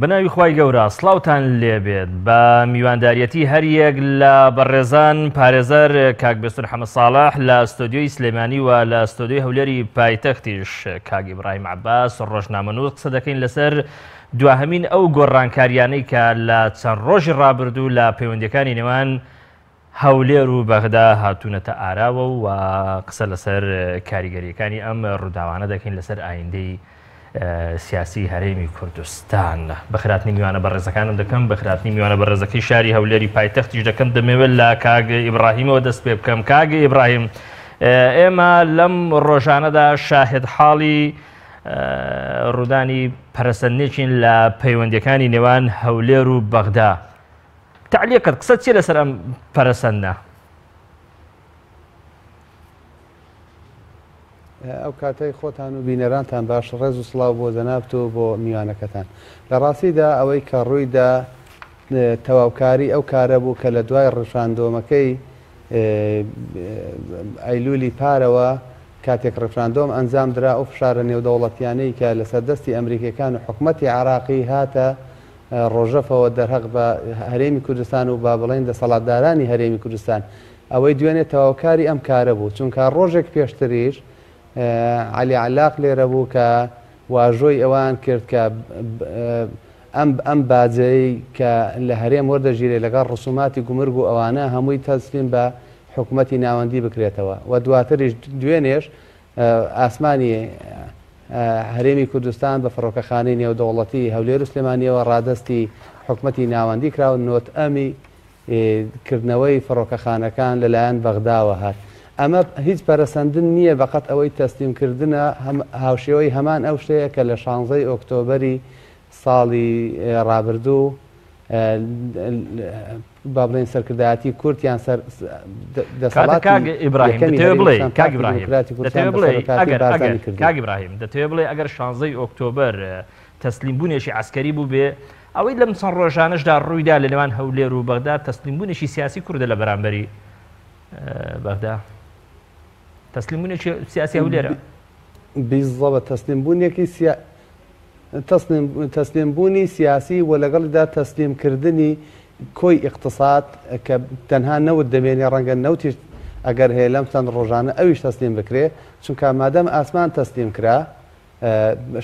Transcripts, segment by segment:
بەناوی خوای گەورە سڵاوتان لێبێت بە میوانداریەتی هەریەک لە بەڕێزان پارێزەر کاک بێستون حەمە ساڵح لە ستۆدیۆی سلێمانی و لە ستۆدیۆی هەولێری پایتەختیش کاک ئیبراهیم عەباس ڕۆژنامەنووس قسە دەکەین لەسەر دواهەمین ئەو گۆڕانکاریانەی کە لە چەند ڕۆژی ڕابردوو لە پەیوەندیەکانی نێوان هەولێر و بەغدا هاتوونەتە ئاراوە و قسە لەسەر کاریگەریەکانی ئەم ڕووداوانە دەکەین لەسەر ئایندەی سیاسی هەرێمی کوردستان. بەخێرهاتنی میوانە بەڕێزەکانم دەکەم، بەخێرهاتنی میوانە بەڕێزەکەی شاری هەولێری پایتەختیش دەکەم. دەمەوێت لە کاک ئیبراهیمەوە دەست پێ بکەم. کاک ئیبراهیم، ئێمە لەم ڕۆژانەدا شاهد حاڵی ڕوودانی پەرەسەندنێکین لە پەیوەندیەکانی نێوان هەولێر و بەغدا. تەعلیقت قسە چیە لەسەر ئەم پەرەسەندنە؟ ئەو کاتەی خۆتان و بینەرانتان باش، ڕێز و سڵاو بۆ جەنابت و بۆ میوانەکەتان. لە ڕاستیدا ئەوەی کە ڕوویدا تەواوکاری ئەو کارە بوو کە لە دوای ڕیفراندۆمەکەی ئەیلولی پارەوە کاتێک ڕیفراندۆم ئەنجام درا ئەو فشارە نێودەوڵەتیانەی کە لەسەر دەستی ئەمریکیەکان و حکومەتی عێراقی هاتە ڕۆژەفەوە دەرهەق بە هەرێمی کوردستان و با بڵێین دەسەڵاتدارانی هەرێمی کوردستان ئەوەی دوێنێ تەواوکاری ئەم کارە بوو چونکە ڕۆژێک پێشتریش عەلی عەلاق لێرە بوو کە واژۆی ئەوان کرد کە ئەم ئەم باجەی کە لە هەرێم وەردەگیرێ لەگەڵ ڕسوماتی گومرگ و ئەوانە هەمووی تەسلیم بە حکومەتی ناوەندی بکرێتەوە و دواتریش دوێنێش ئاسمانی هەرێمی کوردستان بە فڕۆکەخانەی نێودەوڵەتی هەولێر و سلێمانییەوە ڕادەستی حکومەتی ناوەندی کرا و نۆتەمی کردنەوەی فڕۆکەخانەکان لەلایەن بەغداوە هات. ئەمە هیچ پەرەسەندن نییە بەقەد ئەوەی تەسلیمکردنە هاوشێوەی هەمان ئەو شتەیە کە لە شانزەی ئۆکتۆبەری ساڵی ڕابردوو با بڵێین سەرکردایەتی کورد یان سەر دەسەڵاتی کاک ئیبراهیم دەتەوێ بڵێ کاک ئیبراهیم دەتەوێ بڵێ ئەگەر ئەگەر کاک ئیبراهیم دەتەوێ بڵێ ئەگەر شانزەی ئۆکتۆبەر تەسلیم بوونێکی عەسکەری بوو بێ ئەوەی لەم چەند ڕۆژانەشدا ڕوویدا لە نێوان هەولێر و بەغدا تەسلیم بوونێکی سیاسی کوردە لە بەرامبەری بەغدا تەسلیم بوونێکی سیاسی هەولێرە بیزەبە تەسلیم بوونێکی سیا تەسلیم بوونی سیاسی و لەگەڵیدا تەسلیم کردنی کۆی ئیقتساد کە تەنها نەوت دەمێنێ ڕەنگە نەوتیش ئەگەر هەیە لەم چەند ڕۆژانە ئەویش تەسلیم بکرێ چونکە مادەم ئاسمان تەسلیم کرا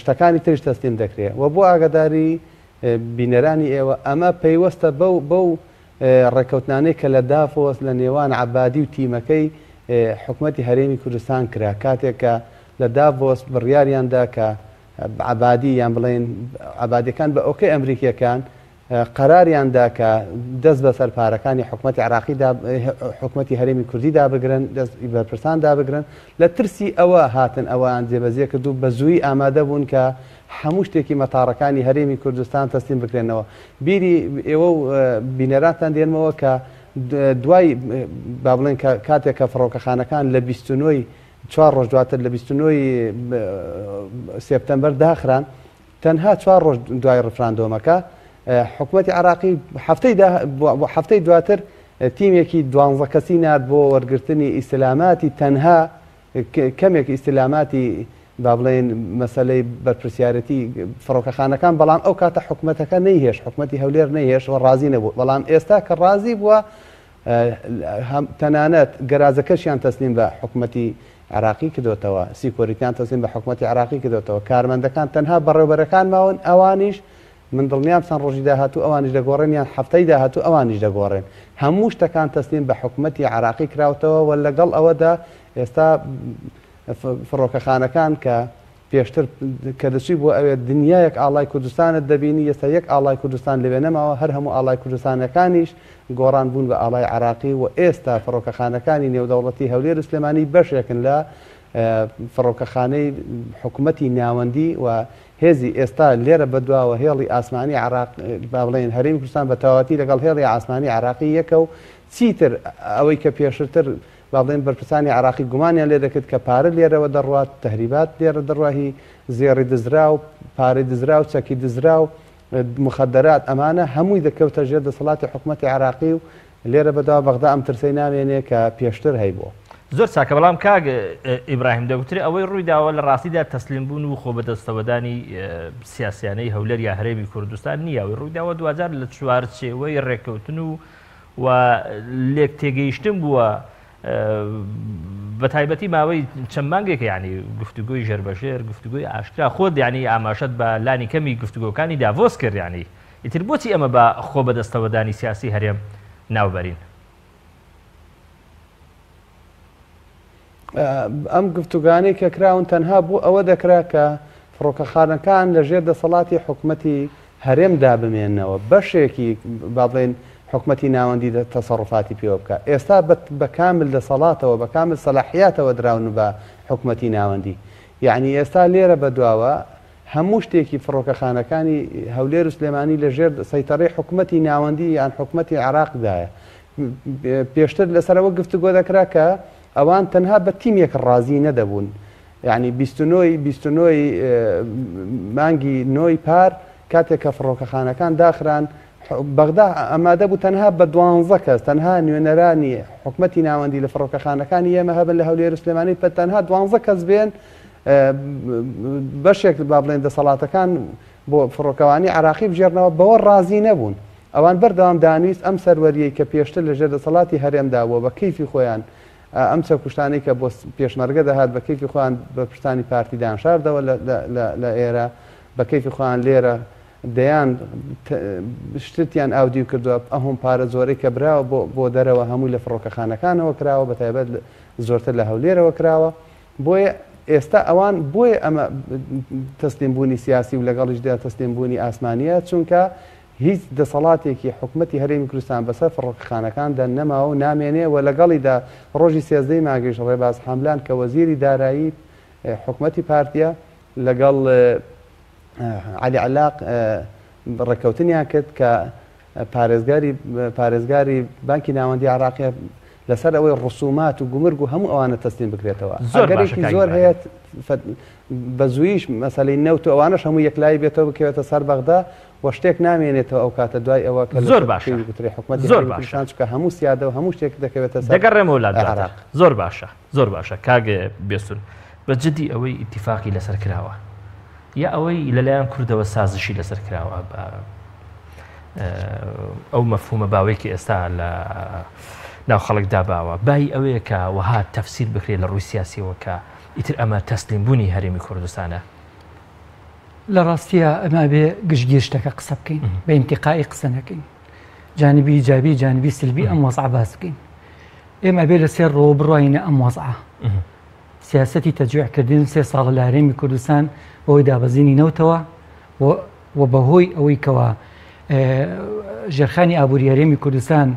شتەکانی تریش تەسلیم دەکرێ و بۆ ئاگاداری بینەرانی ئێوە ئەمە پەیوەستە بەو بەو ڕێککەوتنانەی کە لە دافۆس لە نێوان عەبادی و تیمەکەی حکومەتی هەرێمی کوردستان کرا کاتێک کە لە داڤۆس بڕیاریان دا کە عەبادی یان بڵێین عەبادیەکان بە ئۆکەی ئەمریکیەکان قەراریان دا کە دەست بەسەر پارەکانی حکومەتی عراقی دا حکومەتی هەرێمی کوردی دابگرن دەست بەرپرسان دابگرن لە ترسی ئەوە هاتن ئەوەیان جێبەجێ کرد و بە زوویی ئامادە بوون کە هەموو شتێکی مەتاڕەکانی هەرێمی کوردستان تەسلیم بکرێنەوە بیری ئێوە و بینەرانتان دێنمەوە کە دوای با بڵێن کە کاتێک کە فڕۆکەخانەکان لە 29 چوار ڕۆژ دواتر لە 29 سێپتەمبەر داخران تەنها چوار ڕۆژ دوای ڕفراندۆمەکە حکومەتی عراقی هەفتەی هەفتەی دواتر تیمێکی دوانزە کەسی نارد بۆ وەرگرتنی ئیسلاماتی تەنها کەمێک ئیستلاماتی با بڵێین مەسەلەی بەرپرسیارێتی فڕۆکەخانەکان، بەڵام ئەو کاتە حکومەتەکە نەیهێشت، حکومەتی هەولێر نەیهێشت و ڕازی نەبوو، بەڵام ئێستا کە ڕازی بووە تەنانەت گەراجەکەشیان تەسلیم بە حکومەتی عێراقی کردۆتەوە، سیکۆریتیان تەسلیم بە حکومەتی عێراقی کردۆتەوە، کارمەندەکان تەنها بەڕێوبەرەکان ماون، ئەوانیش من دڵنیام چەند ڕۆژی داهاتوو ئەوانیش دەگۆڕێن یان هەفتەی داهاتوو ئەوانیش دەگۆڕێن. هەموو شتەکان تەسلیم بە حکومەتی عێراقی کراوتەوە و لەگەڵ ئەوەدا ئێستا فڕۆکەخانەکان کە پێشتر کە دەچووی بۆ ئەوێ دنیایەک ئاڵای کوردستانت دەبینی ئێستا یەک ئاڵای کوردستان لەوێ نەماوە هەر هەموو ئاڵای کوردستانەکانیش گۆڕان بوون بە ئاڵای عێراقی و ئێستا فڕۆکەخانەکانی نێودەوڵەتی هەولێر و سلێمانی بەشێکن لە فڕۆکەخانەی حکومەتی ناوەندی و هێزی ئێستا لێرە بەدواوە هێڵی ئاسمانی عێراق با بڵێین هەرێمی کوردستان بە تەواوەتی لەگەڵ هێڵی ئاسمانی عێراقی یەکە و چیتر ئەوەی کە پێشتر با بڵێین بەرپرسانی عێراقی گومانیان لێ دەکرد کە پارە لێرەوە دەڕوات تەهریبات لێرە دەڕوا هی زێڕی دزراو پارەی دزراو چەکی دزراو مخدرات ئەمانە هەمووی دەکەوتە ژێر دەسەڵاتی حکومەتی عێراقی و لێرە بەدوا بەغدا ئەم ترسەی نامێنێ کە پێشتر هەیبوو. زۆر چاکە بەڵام کاک ئیبراهیم دەگوترێ ئەوەی ڕوویداوە لە ڕاستیدا تەسلیم بوون و خۆ بەدەستەوەدانی سیاسیانەی هەولێر یا هەرێمی کوردستان نییە ئەوەی ڕوویداوە دواجار لە چوارچێوەی ڕێککەوتن و و لێک تێگەیشتن بووە بە تایبەتی ماوەی چەند مانگێک ینی گفتوگۆی ژێربەژێر گفتوگۆی ئاشکرا خۆت ینی ئاماژەت بە لانی کەمی گفتوگۆکانی داڤۆس کرد ینی ئیتر بۆچی ئەمە بە خۆ بەدەستەوەدانی سیاسی هەرێم ناوبەرین؟ ئەم گفتوگانەی کە کراون تەنها بۆ ئەوە دەکرا کە فڕۆکەخانەکان لە ژێر دەسەڵاتی حکومەتی هەرێمدا بمێنەوە، بەشێکی با بڵێین حکومەتی ناوەندی تەسەڕوفاتی پێوە بکا. ئێستا بە کامل دەسەڵاتەوە، بە کامل سەلاحیاتەوە دراون بە حکومەتی ناوەندی. یەعنی ئێستا لێرە بەدواوە هەموو شتێکی فڕۆکەخانەکانی هەولێر و سلێمانی لە ژێر سەیتەڕەی حکومەتی ناوەندی یان حکومەتی عێراقدایە. پێشتر لەسەر ئەوە گفتوگۆ دەکرا کە ئەوان تەنها بە تیمێک ڕازی نەدەبوون. یانی 29 29 مانگی نۆی پار کاتێک کە فڕۆکەخانەکان داخران بەغدا ئامادە بوو تەنها بە دوانزە کەس تەنها نوێنەرانی حکومەتی ناوەندی لە فڕۆکەخانەکانی ئێمە هەبن لە هەولێر و سلێمانی بە تەنها دوانزە کەس بێن بەشێک با بڵێن دەسەڵاتەکان بۆ فڕۆکەوانی عراقی بژێرنەوە بەوە ڕازی نەبوون ئەوان بەردەوام دانویست ئەم سەروەریەی کە پێشتر لەژێر دەسەڵاتی هەرێمدا بووە بە کەیفی خۆیان ئەم چەکوشتانەی کە بۆ پێشمەرگە دەهات بە کەیفی خۆیان بە پشتانی پارتی دانشاردەوە لە ئێرە بە کەیفی خۆیان لێرە دەیان شتیان ئاودیو کردووە ئەهم پارە زۆرەی کە براوە بۆ دەرەوە هەمووی لە فڕۆکەخانەکانەوە کراوە بە تایبەت زۆرتر لە هەولێرەوە کراوە بۆیە ئێستا ئەوان بۆیە ئەمە تەسلیم بوونی سیاسی و لەگەڵیشدا تەسلیم بوونی ئاسمانیە چونکە هیچ دەسەڵاتێکی حکومەتی هەرێمی کوردستان بەسەر فڕۆکەخانەکاندا نەماوە و نامێنێ و لەگەڵیدا ڕۆژی سێزدەی مانگیش ڕێباز حەملان کە وەزیری دارایی حکومەتی پارتیە لەگەڵ عەلی عەلاق ڕێککەوتنیان کرد کە پارێزگاری پارێزگاری بانکی ناوەندی عراقیە لەسەر ئەوەی ڕسومات و گومرگ و هەموو ئەوانە تەسلیم بکرێتەوە. زۆر باشە ئەگەرێکی کاک زۆر ئیبراهیم. هەیە بە زوویش مەسەلەی نەوت و ئەوانەش هەموو یەکلایی بێتەوە بکەوێتە سەر بەغدا و شتێک نامێنێتەوە ئەو کاتە دوای ئەوە کە زۆر لەسەر باشە پێی بگوترێ حکومەتی زۆر هەرێمی باشە. کوردستان چونکە هەموو سیادە و هەموو شتێک دەکەوێتە سەر دەگەڕێمەوە لات دواتر. عێراق. زۆر باشە زۆر باشە کاک بێستون بە جدی ئەوەی ئیتیفاقی لەسەر کراوە یا ئەوەی لەلایەن کوردەوە سازشی لەسەر کراوە بە ئەو مەفهومە باوەی کە ئێستا لە ناو خەڵکدا باوە بای ئەوەیە کە وەها تەفسیر بکرێت لە ڕووی سیاسیەوە کە ئیتر ئەمە تەسلیم بوونی هەرێمی کوردستانە. لە ڕاستیە ئەمە بێ گشتگیر شتەکە قسە بکەین بە ئینتیقائی قسە نەکەین جانبی ئیجابی جانبی سلبی ئەم وەزعە باس بکەین ئێمە بێ لە سێ ڕۆ بڕواینە ئەم وەزعە سیاسەتی تەجویع کردن سێ ساڵە لە هەرێمی کوردستان بەهۆی دابەزینی نەوتەوە و و بەهۆی ئەوەی کەوا ژێرخانی ئابووری هەرێمی کوردستان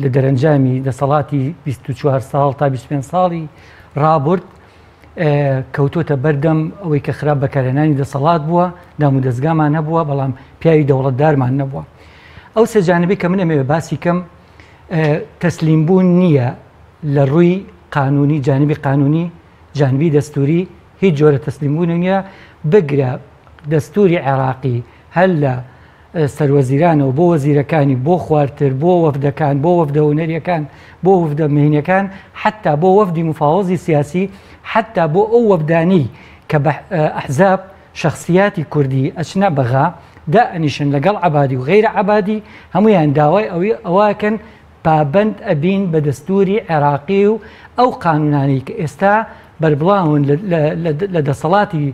لە دەرەنجامی دەسەڵاتی 24 ساڵ تا 25 ساڵی ڕابرد کەوتۆتە بەردەم ئەوەی کە خراپ بەکارهێنانی دەسەڵات بووە دام و دەستگامان هەبووە بەڵام پیاوی دەوڵەتدارمان نەبووە ئەو سێ جانبی کە من ئەمەوێ باسی کەم تەسلیم بوون نییە لە ڕووی قانونی جانبی قانونی جانبی دەستوری هیچ جۆرە تەسلیم بوون نییە بگرە دەستوری عێراقی هەر لە سەروەزیرانەوە بۆ وەزیرەکانی بۆ خوارتر بۆ وەفدەکان بۆ وەفدە هونەریەکان بۆ وەفدە مهینەکان حتا بۆ وەفدی مفاوەزی سیاسی حتا بۆ ئەو وەفدانی کە بە ئەحزاب شخصیاتی کوردی ئەچنە بەغا دائەنیشن لەگەڵ عەبادی و غەیرە عەبادی هەموویان داوای ئەوی ئەوەکەن پابەند ئەبین بە دەستوری عێراقی و ئەو قانونانەی کە ئێستا بەربڵاون لە دەسەڵاتی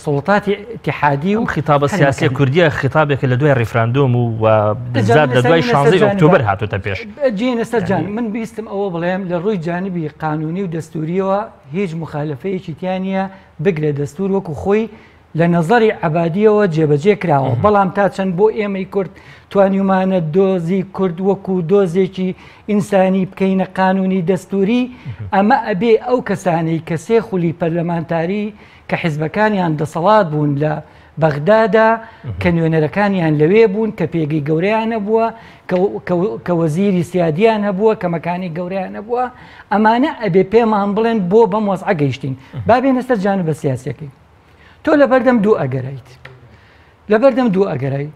سوڵتاتی ئیتیحادی و ئەم خیتابە سیاسیە کوردیە خیتابێکە لە دوای ڕیفراندۆم و بالذات لە دوای 16 ئۆکتۆبەر هاتۆتە پێش. جێنە سەر جان من بیستم ئەوە بڵێم لە ڕووی جانبی قانونی و دەستوریەوە هیچ مخالفەیەکی تیا نییە بگرە دەستور وەکو خۆی لە نەزەری عەبادیەوە جێبەجێ کراوە، بەڵام تا چەند بۆ ئێمەی کورد توانیومانە دۆزی کورد وەکو دۆزێکی ئینسانی بکەینە قانونی دەستوری، ئەمە ئەبێ ئەو کەسانەی کە سێ خولی پەرلەمانتاری کە حیزبەکانیان دەسەڵات بوون لە بەغدادا کە نوێنەرەکانیان لەوێ بوون کە پێگەی گەورەیان هەبووە کە وەزیری سیادیان هەبووە کە مەکانی گەورەیان هەبووە ئەمانە ئەبێ پێمان بڵێن بۆ بەم وەزعە گەیشتین با بێنە سەر جانبە سیاسیەکەی تۆ لەبەردەم دوو ئەگەرایت لەبەردەم دوو ئەگەرای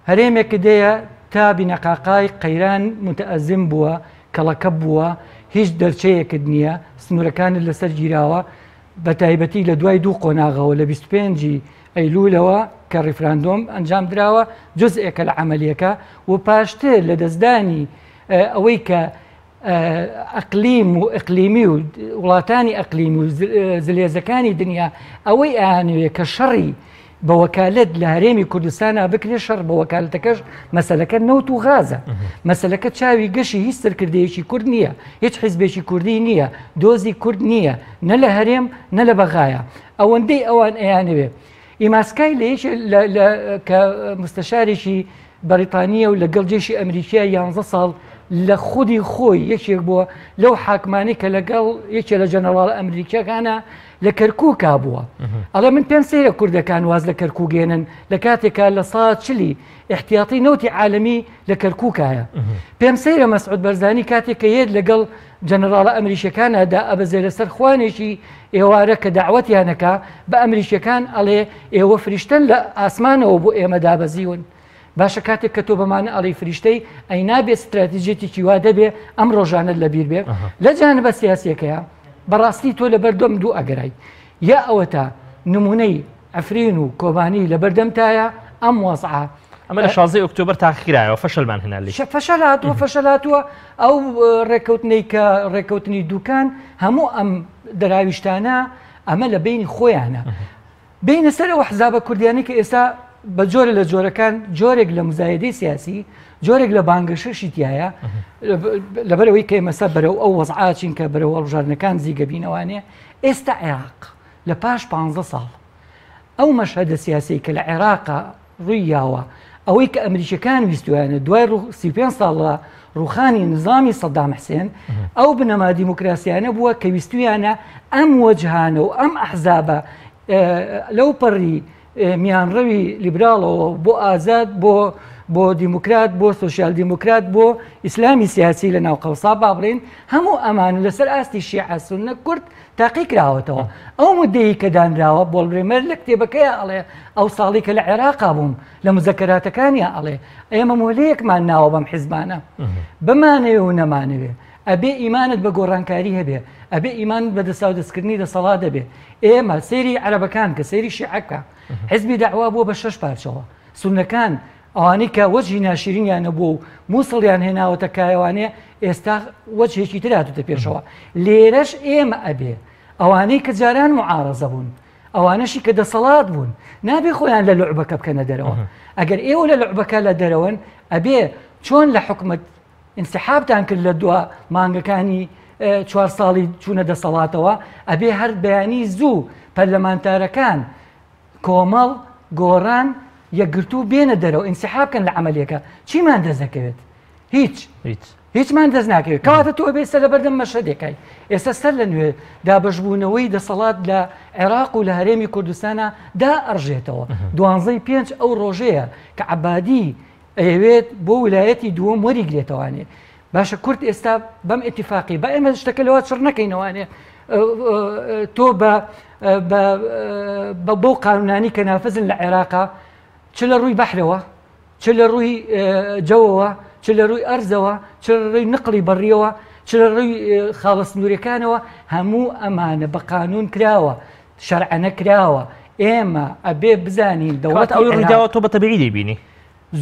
هەرێمێک دەیە تا بینەقاقای قەیران متەئەزم بووە کەڵەکە بووە هیچ دەرچەیەکت نییە، سنوورەکانت لەسەر گیراوە، بە تایبەتی لە دوای دوو قۆناغەوە لە 25 ی ئەیلوولەوە کە ڕیفراندۆم ئەنجام دراوە جزئێکە لە عەمەلیەکە و پاشتر لە دەستدانی ئەوەی کە ئەقلیم و ئەقلیمی و وڵاتانی ئەقلیم و زلێزەکانی دنیا ئەوەی ئەیانەوێ کە شەڕی بە وەکالەت لە هەرێمی کوردستانا بکرێت شەڕ بە وەکالەتەکەش مەسەلەکە نەوت و غازە مەسەلەکە چاوی گەشی هیچ سەرکردەیەکی کورد نییە هیچ حیزبێکی کوردی نییە دۆزی کورد نییە نە لە هەرێم نە لە بەغایە ئەوەندەی ئەوان ئەیانەوێ ئیماسکای لە یەکێ کە مستەشارێکی بەریتانییە و لەگەڵ جێشی ئەمریکیا یانزە ساڵ لە خودی خۆی یەکێک بووە لەو حاکمانی کە لەگەڵ یەکێ لە جەنەڕاڵ ئەمریکیەکانە لە کەرکووکا بووە ئەڵێ من پێم سەیرە کوردەکان واز لە کەرکووک هێنن لە کاتێکا لە سا چلی احتیاطی نەوتی عالەمی لە کەرکووکایە پێم سەیرە مەسعود بەرزانی کاتێک کە یەت لەگەڵ جەنەراڵە ئەمریکیەکانە دا ئەبەزێ لەسەر خوانێکی ئێوارە کە داوەتیانەکە بە ئەمریکیەکان ئەڵێ ئێوە فریشتەن لە ئاسمانەوە بۆ ئێمە دابەزیون باشە کاتێک کە تۆ بەمانە ئەڵێی فریشتەی ئەی نابێت ستراتیجێتێکی وا دەبێ ئەم ڕۆژانەت لەبیر بێ لە جانبە سیاسیەکەیە بەڕاستی تۆ لەبەردەم دوو ئەگەرای یا ئەوەتا نمونەی عفرین و کۆبانی لەبەردەمتایە ئەم وەزعە ئەمە لە 16 ئۆکتۆبەر تاقیکرایەوە فەشەلمان هێنا لێی. فەشەل هاتووە فەشەل هاتووە ئەو ڕێککەوتنەی کە ڕێککەوتنی دوکان هەموو ئەم دەراویشتانە ئەمە لە بینی خۆیانە بێینە سەر ئەو ئەحزابە کوردیانەی کە ئێستا بە جۆرە لە جۆرەکان جۆرێک لە مزایدەی سیاسی جۆرێک لە بانگەشەشی تایە لەبەرەوەی کە ئێمەسا بەرەو ئەو وەزعاچین کە بەرەو هەڵبژاردنەکان زیگە بینەوانێ ئێستا عێراق لە پاش پ ساڵ ئەو مەشهدە سیاسی کە لە عێراقا ڕووی یاوە ئەوەی کە ئەمریکیەکان ویستویانە دوای 35 ساڵ لە ڕوخانی نظامی سەدام حسێن ئەو بنەما دیموکراسیانە بووە کە ویستویانە ئەم وەجهانە و ئەم ئەحزابە لەو پەڕی میانڕەوی لیبراڵەوە بۆ ئازاد بۆ بۆ دیموکرات بۆ سوسیال دیموکرات بۆ ئیسلامی سیاسی لە ناو قەوسا با بڵێن هەموو ئەمان لەسەر ئاستی شیعە سوننە کورد تاقی کراوەتەوە ئەو مدەی کە دانراوە پۆڵ برێمەر لە کتێبەکەی ئەڵێ ئەو ساڵی کە لە عێراقا بووم لە مزەکەراتەکانیا ئەڵێ ئێمە مۆلەیەکمان ناوە بەم حزبانە بمانەوێ و نەمانەوێ ئەبێ ئیمانت بە گۆڕانکاری هەبێ ئەبێ ئیمانت بە دەساو دەستکردنی دەسەڵات دەبێ ئێمە سەیری عەرەبەکان کە سەیری شیعەکە حزبی دەعوا بووە بە شەش پارچەوە سوننەکان ئەوانەی کە وەجهی ناشرینیان نەبووە و موسڵیان هێناوەتە کایەوانێ ئێستا وەجهێکی تر هاتوتە پێشەوە لێرەش ئێمە ئەبێ ئەوانەی کە جاران معارەزە بوون ئەوانەشی کە دەسەڵات بوون نابێ خۆیان لە لعبەکە بکەنە دەرەوە ئەگەر ئێوە لە لعبەکە لە دەرەوەن ئەبێ چۆن لە حکومت انسحابتان کرد لە دوا مانگەکانی چوار ساڵی چوونە دەسەڵاتەوە ئەبێ هەر بەیانی زوو پەرلەمانتارەکان کۆمەڵ، گۆڕان، یەکگرتوو بێنە دەرەوە ئینسحاب کەن لە عەمەلیەکە چیمان دەست دەکەوێت؟ هیچ هیچ هیچمان دەست ناکەوێت کەواتە تۆ ئەبێ ئێستا لەبەردەم مەشهەدێکای ئێستا سەر لە نوێ دابەشبوونەوەی دەسەڵات لە عێراق و لە هەرێمی کوردستانە دا ئەڕژێتەوە دوانزەی پێنج ئەو ڕۆژەیە کە عەبادی ئەیەوێت بۆ ولایەتی دووەم وەریگرێتەوانێ باشە کورد ئێستا بەم ئیتیفاقی با ئێمە شتەکە لەوە چڕ نەکەینەوانێ تۆ بە بەو قانونانی کە نافزن لە عێراقا چ لە ڕووی بەحرەوە چ لە ڕووی جەوەوە چ لە ڕووی ئەرزەوە چ لە ڕووی نقلی بەڕیەوە چ لە ڕووی خاڵە سنوورەکانەوە هەموو ئەمانە بە قانون کراوە شەرعەنە کراوە ئێمە ئەبێ بزانین دەوڵەت ئەوەی ڕوویداوە تۆ بە تەبیعی دەیبینی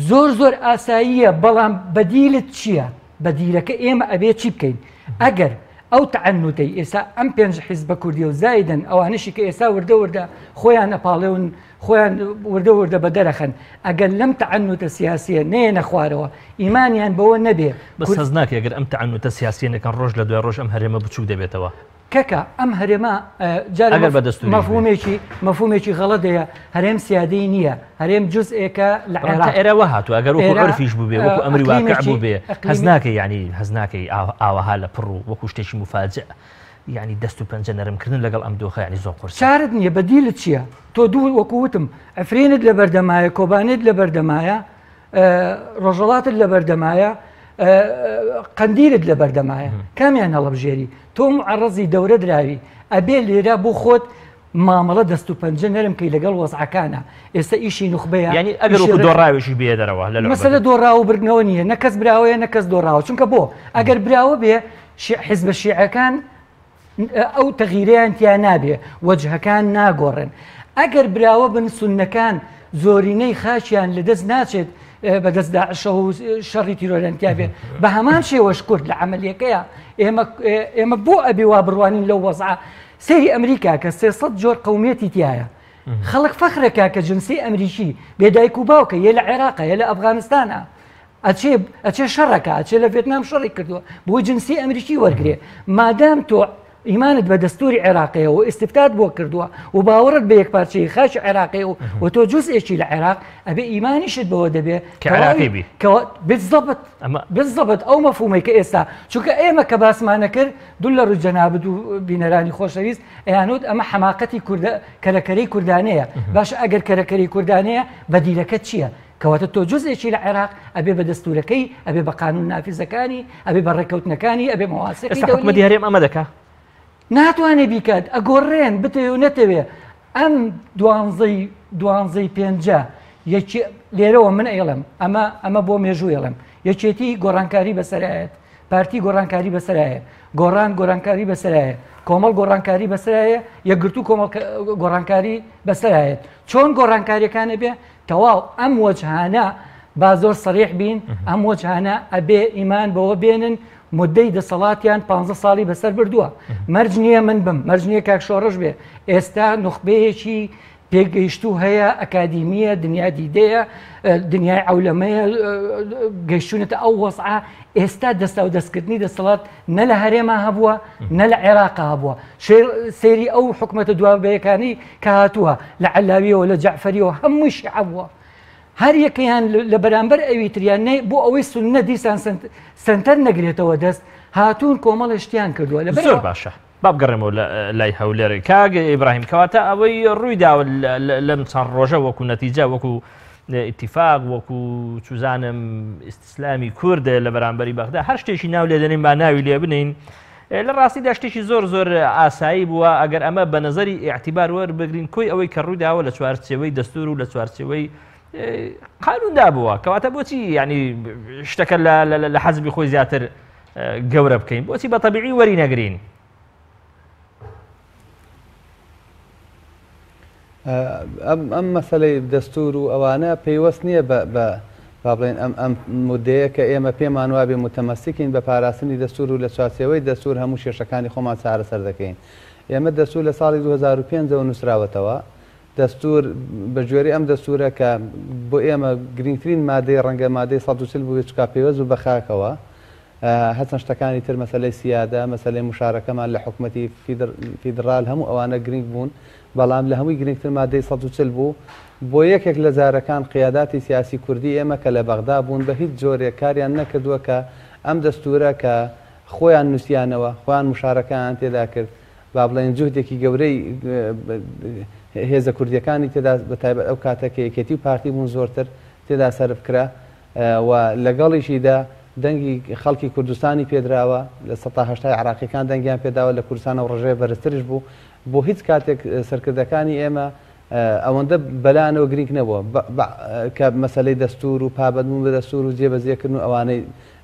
زۆر زۆر ئاساییە بەڵام بەدیلت چییە؟ بەدیلەکە ئێمە ئەبێ چی بکەین؟ ئەگەر ئەو تەعنوتەی ئێستا ئەم پێنج حیزبە کوردیە و زایدن ئەوانەشی کە ئێستا وردە وردە خۆیان ئەپاڵێون خۆیان وردە وردە بە دەرەخەن ئەگەر لەم تەعنوتە سیاسیە نەیەنە خوارەوە ئیمانیان بەوە نەبێ بەس هەست ناکەی ئەگەر ئەم تەعنوتە سیاسیە نەکەن ڕۆژ لە دوای ڕۆژ ئەم هەرێمە بچوک دەبێتەوە؟ کەکە ئەم هەرێمە جارێ ئەگەر بە دەستوریش بێ. مەفهومێکی مەفهومێکی غەڵەت هەیە هەرێم سیادەی نییە هەرێم جزئێکە لە بەڵام تا عێراق ئێرە وا هاتووە ئەگەر وەکو ئێرە عورفیش بووبێ وەکو ئەمری واقع ئەقلیمێکی بووبێ هەست ئەقلیمی ناکەی یانی هەست ناکەی ئاوەها لە پڕ و وەکو شتێکی موفاجئ یانی دەست و پەنجە نەرم کردن لەگەڵ ئەم دۆخە یانی زۆر قورسە. چارت نییە بەدیلت چییە تۆ دوو وەکو وتم عفرینت لەبەردەمایە کۆبانێت لەبەردەمایە ڕۆژەڵاتت لەبەردەمایە قەندیلت لەبەردەمایە کامیان هەڵبژێری تۆ معڕزی دەورە دراوی ئەبێ لێرە بۆ خۆت مامەڵە دەست و پەنجە نەرم کەی لەگەڵ وەزعەکانە ئێستا ئیشی نوخبەیە یعنی ئەگەر وەکو دۆڕاوێکی بێ دەرەوە لە مەسەلە دۆڕاو بردنەوە نییە نە کەس براوەیە نە کەس دۆڕاوە چونکە بۆ ئەگەر براوە بێ حیزبە شیعەکان ئەو تەغیرەیان تیا نابێ، وەجهەکان ناگۆڕێن. ئەگەر براوە بن سوننەکان زۆرینەی خاکیان لەدەست ناچێت بەدەست داعشەوە و شەڕی تیرۆریان تیا بێ. بە هەمان شێوەش کورد لە عەمەلیەکەیە ئێمە ئێمە بۆ ئەبێ وا بڕوانین لەو وەزعە سەیری ئەمریکا کە 300 جۆر قەومیەتی تایە خەڵک فەخرەکە کە جنسی ئەمریکی بێ دایک و باوکە یە لە عێراقە یە لە ئەفغانستانە ئەچێ ئەچێ شەڕەکە ئەچێ لە ڤێتنام شەڕی کردووە بۆی جنسی ئەمریکی وەرگێ مادام تۆ ئیمانت بە دەستوری عێراقەیە و ئیسیفتات بۆ کردووە و باوەڕت بە یەکپارچەی خاکی عێراقی و و تۆ جزئێکی لە عێراق ئەبێ ئیمانیشت بەوە دەبێ کە عێراقی بی بالضبط بالضبط ئەو مەفهومەی کە ئێستا چونکە ئێمە کە باسمانە کرد دوو لە ڕووی جەنابت و بینەرانی خۆشەویست ئەیانوت ئەمە حەماقەتی کوردە کەرەکەرەی کوردانەیە باش ئەگەر کەرەکەری کوردانەیە بەدیلەکە چییە؟ کەواتە تۆ جزئێکی لە عێراق ئەبێ بە دەستورەکەی ئەبێ بە قانون نافیزەکانی ئەبێ بە ڕێککەوتنەکانی ئەبێ مەواسیقی ئێستا حکومەتی هەرێم ئەمە دەکا؟ ناتوانێ بیکات ئەگۆڕێن بتەوێ و نەتەوێ ئەم دوانزەی دوانزەی پێنجە یەکێ لێرەوە من ئەیڵێم ئەمە ئەمە بۆ مێژوو ئەڵێم یەکێتی گۆڕانکاری بەسەرایەت پارتی گۆڕانکاری بەسەرایە گۆڕان گۆڕانکاری بەسەرایە کۆمەڵ گۆڕانکاری بەسەرایە یەکگرتوو کۆمەڵ گۆڕانکاری بەسەرایەت چۆن گۆڕانکاریەکانە بێ تەواو ئەم وەجهانە با زۆر سەریح بین ئەم وەجهانە ئەبێ ئیمان بەوە بێنن مدەی دەسەڵاتیان پ ساڵی بەسەر بردووە مەرج نییە من بم مەرج نییە کاک شۆڕش بێ ئێستا نوخبەیەکی پێگەیشتوو هەیە ئەکادیمیە دنیا دیدەیە دنیای عەولەمەیە گەیشتونەتە ئەو وەزعە ئێستا دەستا و دەستکردنی دەسەڵات نە لە هەرێما هەبووە نە لە عێراق هەبووە سێری ئەو حکومەتە دوابەیەکانی کە هاتووە لە عەلاویەوە لە جەعفەریەوە هەمووی شیعە بووە هەر یەکەیان لە بەرامبەر ئەوی تریان نەی بۆ ئەوەی سوننە دیسان سەنتەر نەگرێتەوە دەست هاتوون کۆمەڵێ شتیان کردووە لە زۆر باشە با بگەڕێمەوە لای هەولێر کاک ئیبراهیم کەواتە ئەوەی ڕووی داوە لەم چەند ڕۆژە وەکو نەتیجە وەکو ئیتیفاق وەکو چوزانم ئیسلامی کورد لە بەرامبەری بەغدا هەر شتێکی ناو لێ دەنێین با ناوی لێ بنین لە ڕاستیدا شتێکی زۆر زۆر ئاسایی بووە ئەگەر ئەمە بە نظری ئیعتیبار وەربگرین کۆی ئەوەی کە ڕوویداوە لە چوارچێوەی دەستور و لە چوارچێوەی قانوندا بووە کەواتە بۆچی ینی شتەکە لە حەزبی خۆی زیاتر گەورە بکەین بۆچی بە تەبیعی وەری نەگرین؟ ئەم مەسەلەی دەستور و ئەوانە پەیوەست نییە بە بە با بڵێن ئەم ئەم مدەیە کە ئێمە پێمان وابێ متەمەسکین بە پاراستنی دەستور و لە چوارچێوەی دەستور هەموو کێشەکانی خۆمان چارەسەر دەکەین. ئێمە دەستور لە ساڵی 2005 ەوە نووسراوەتەوە. دەستور بە گوێرەی ئەم دەستورە کە بۆ ئێمە گرنگترین مادەی ڕەنگە مادەی 140 بووبێت چونکە پەیوەست بوو بە خاکەوە. هەرچەند شتەکانی تر مەسەلەی سیادە، مەسەلەی موشارەکەمان لە حکومەتی فیدڕال هەموو ئەوانە گرنگ بوون، بەڵام لە هەمووی گرنگتر مادەی 140 بوو. بۆ یەکێک لە جارەکان قیاداتی سیاسی کوردی ئێمە کە لە بەغدا بوون بە هیچ جۆرێک کاریان نەکردووە کە ئەم دەستوورە کە خۆیان نووسیانەوە، خۆیان موشارەکەیان تێدا کرد، با بڵێین جوهدێکی گەورەی هێزە کوردییەکانی تێدا بە تایبەت ئەو کاتە کە یەکێتی و پارتی بوون زۆرتر تێدا سەرف کرا. و لەگەڵیشیدا دەنگی خەڵکی کوردستانی پێدراوە، لە سەتا هەشتای عێراقییەکان دەنگیان پێداوە، لە کوردستان ئەو ڕێژەیە بەرزتریش بوو، بۆ هیچ کاتێک سەرکردەکانی ئێمە ئەوەندە بەلایانەوە گرینگ نەبووە کە مەسەلەی دەستوور و پابەندبوون بە دەستوور و جێبەجێکردن و ئەوانەی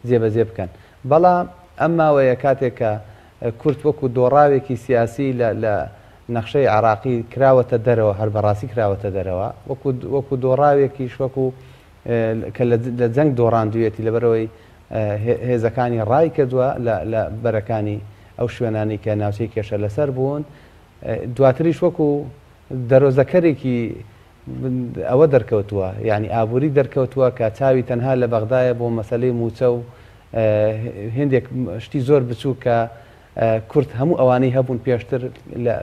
جێبەجێ بکەن. بەڵام ئەم ماوەیە کاتێک کە کورد وەکوو دۆڕاوێکی سیاسی لە لە نەخشەی عێراقی کراوەتە دەرەوە، هەر بەڕاستی کراوەتە دەرەوە، وەکوو وەکوو دۆڕاوێکیش وەکوو کە لە جەنگ دۆڕاندوویەتی لەبەرئەوەی هێزەکانی ڕایکردووە لە بەرەکانی ئەو شوێنانەی کە ناوچەی کێشە لەسەر بوون دواتریش وەکو دەرۆزەکەرێکی ئەوە دەرکەوتووە یعنی ئابووری دەرکەوتووە کە چاوی تەنها لە بەغدایە بۆ مەسلەی موچە و هندێک شتی زۆر بچوو کە کورد هەموو ئەوانەی هەبوون پێشتر لە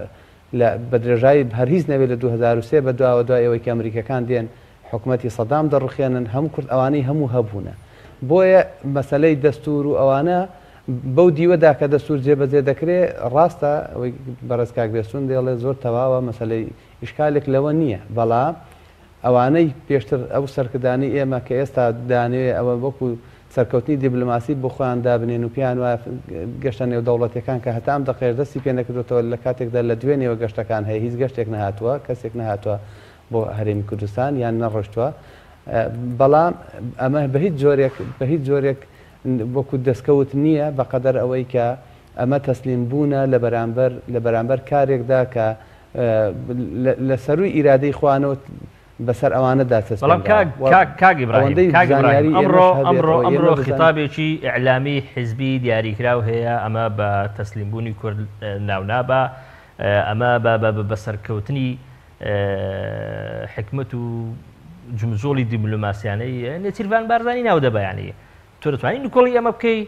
لە بە درێژایی هەر هیچ نەبێت لە 2003 بە دواوە دوای ئەوەی کە ئەمریکەکان دێن حکومەتی سەدام دەڕوخێنن هەموو کورد ئەوانەی هەموو هەبوونە بۆیە مەسەلەی دەستور و ئەوانە بەو دیوەدا کە دەستور جێبەجێ دەکرێ ڕاستە ئەوەی بەڕێز کاک بێستون دەیڵێ زۆر تەواوە مەسەلەی ئیشکالێک لەوە نییە بەڵام ئەوانەی پێشتر ئەو سەرکردانەی ئێمە کە ئێستا دەیانەوێ ئەوە وەکو سەرکەوتنی دیبلۆماسی بۆ خۆیان دابنێن و پێیان وایە گەشتە نێودەوڵەتیەکان کە هەتا ئەم دەقەیەش دەستی پێ نەکردوەتەوە لە کاتێکدا لە دوێنێوە گەشتەکان هەیە هیچ گەشتێک نەهاتووە کەسێک نەهاتووە بۆ هەرێمی کوردستان یان نەڕۆشتووە بەڵام ئەمە بە هیچ جۆرێک بە هیچ جۆرێک وەکو دەستکەوت نییە بەقەدەر ئەوەی کە ئەمە تەسلیم بوونە لە بەرامبەر لە بەرامبەر کارێکدا کە لە سەرووی ئیرادەی خۆیانەوە بەسەر ئەوانەدا بەڵام چەسپێنراوە و کاک کاک ئیبراهیم ئەوەندەی کاک ئیبراهیم زانیاری ئەمڕۆ ئێمەش هەبێت ئەمڕۆ ئەوەی ئەمڕۆ ئێمە بزانین. خیتابێکی ئیعلامی حیزبی دیاریکراو هەیە ئەمە بە تەسلیم بوونی کورد ناو نابا ئەمە بە بە بە سەرکەوتنی حیکمەت و جموجۆڵی دیبلۆماسیانەی نێچیرڤان بارزانی ناو دەبا یانی تۆ دەتوانی نکۆڵی ئەمە بکەی؟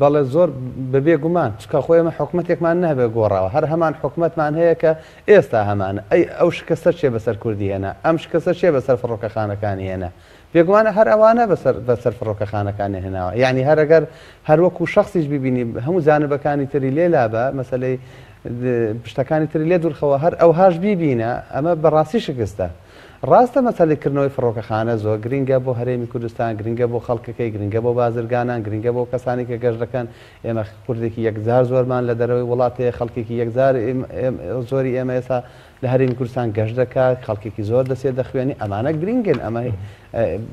بەڵێ زۆر بەبێ گومان چکە خۆ ئێمە حکومەتێکمان نەبێ گۆڕاوە هەر هەمان حکومەتمان هەیە کە ئێستا هەمانە ئەی ئەو شکستە چێ بەسەر کوردی هێنا ئەم شکستە چێ بەسەر فڕۆکەخانەکانی هێنا بێگومانە هەر ئەوانە بەسەر بەسەر فڕۆکەخانەکانی هێناوە یعنی هەرەگەر هەروەکو شخصیش ببینی هەموو جانبەکانی تری لێ لابە مەسلەی پشتەکانی تری لێ دوورخەوە هەر ئەوهاش بیبینە ئەمە بەڕاستی شکستە ڕاستە مەسەلەی کردنەوەی فڕۆکەخانە زۆر گرنگە بۆ هەرێمی کوردستان، گرنگە بۆ خەڵکەکەی، گرنگە بۆ بازرگانان، گرنگە بۆ کەسانی کە گەشت دەکەن، ئێمە کوردێکی یەکجار زۆرمان لە دەرەوەی وڵات هەیە، خەڵکێکی یەکجار زۆری ئێمە ئێستا لە هەرێمی کوردستان گەشت دەکات، خەڵکێکی زۆر دەچێت دەخوێنی، ئەمانە گرنگن، ئەمە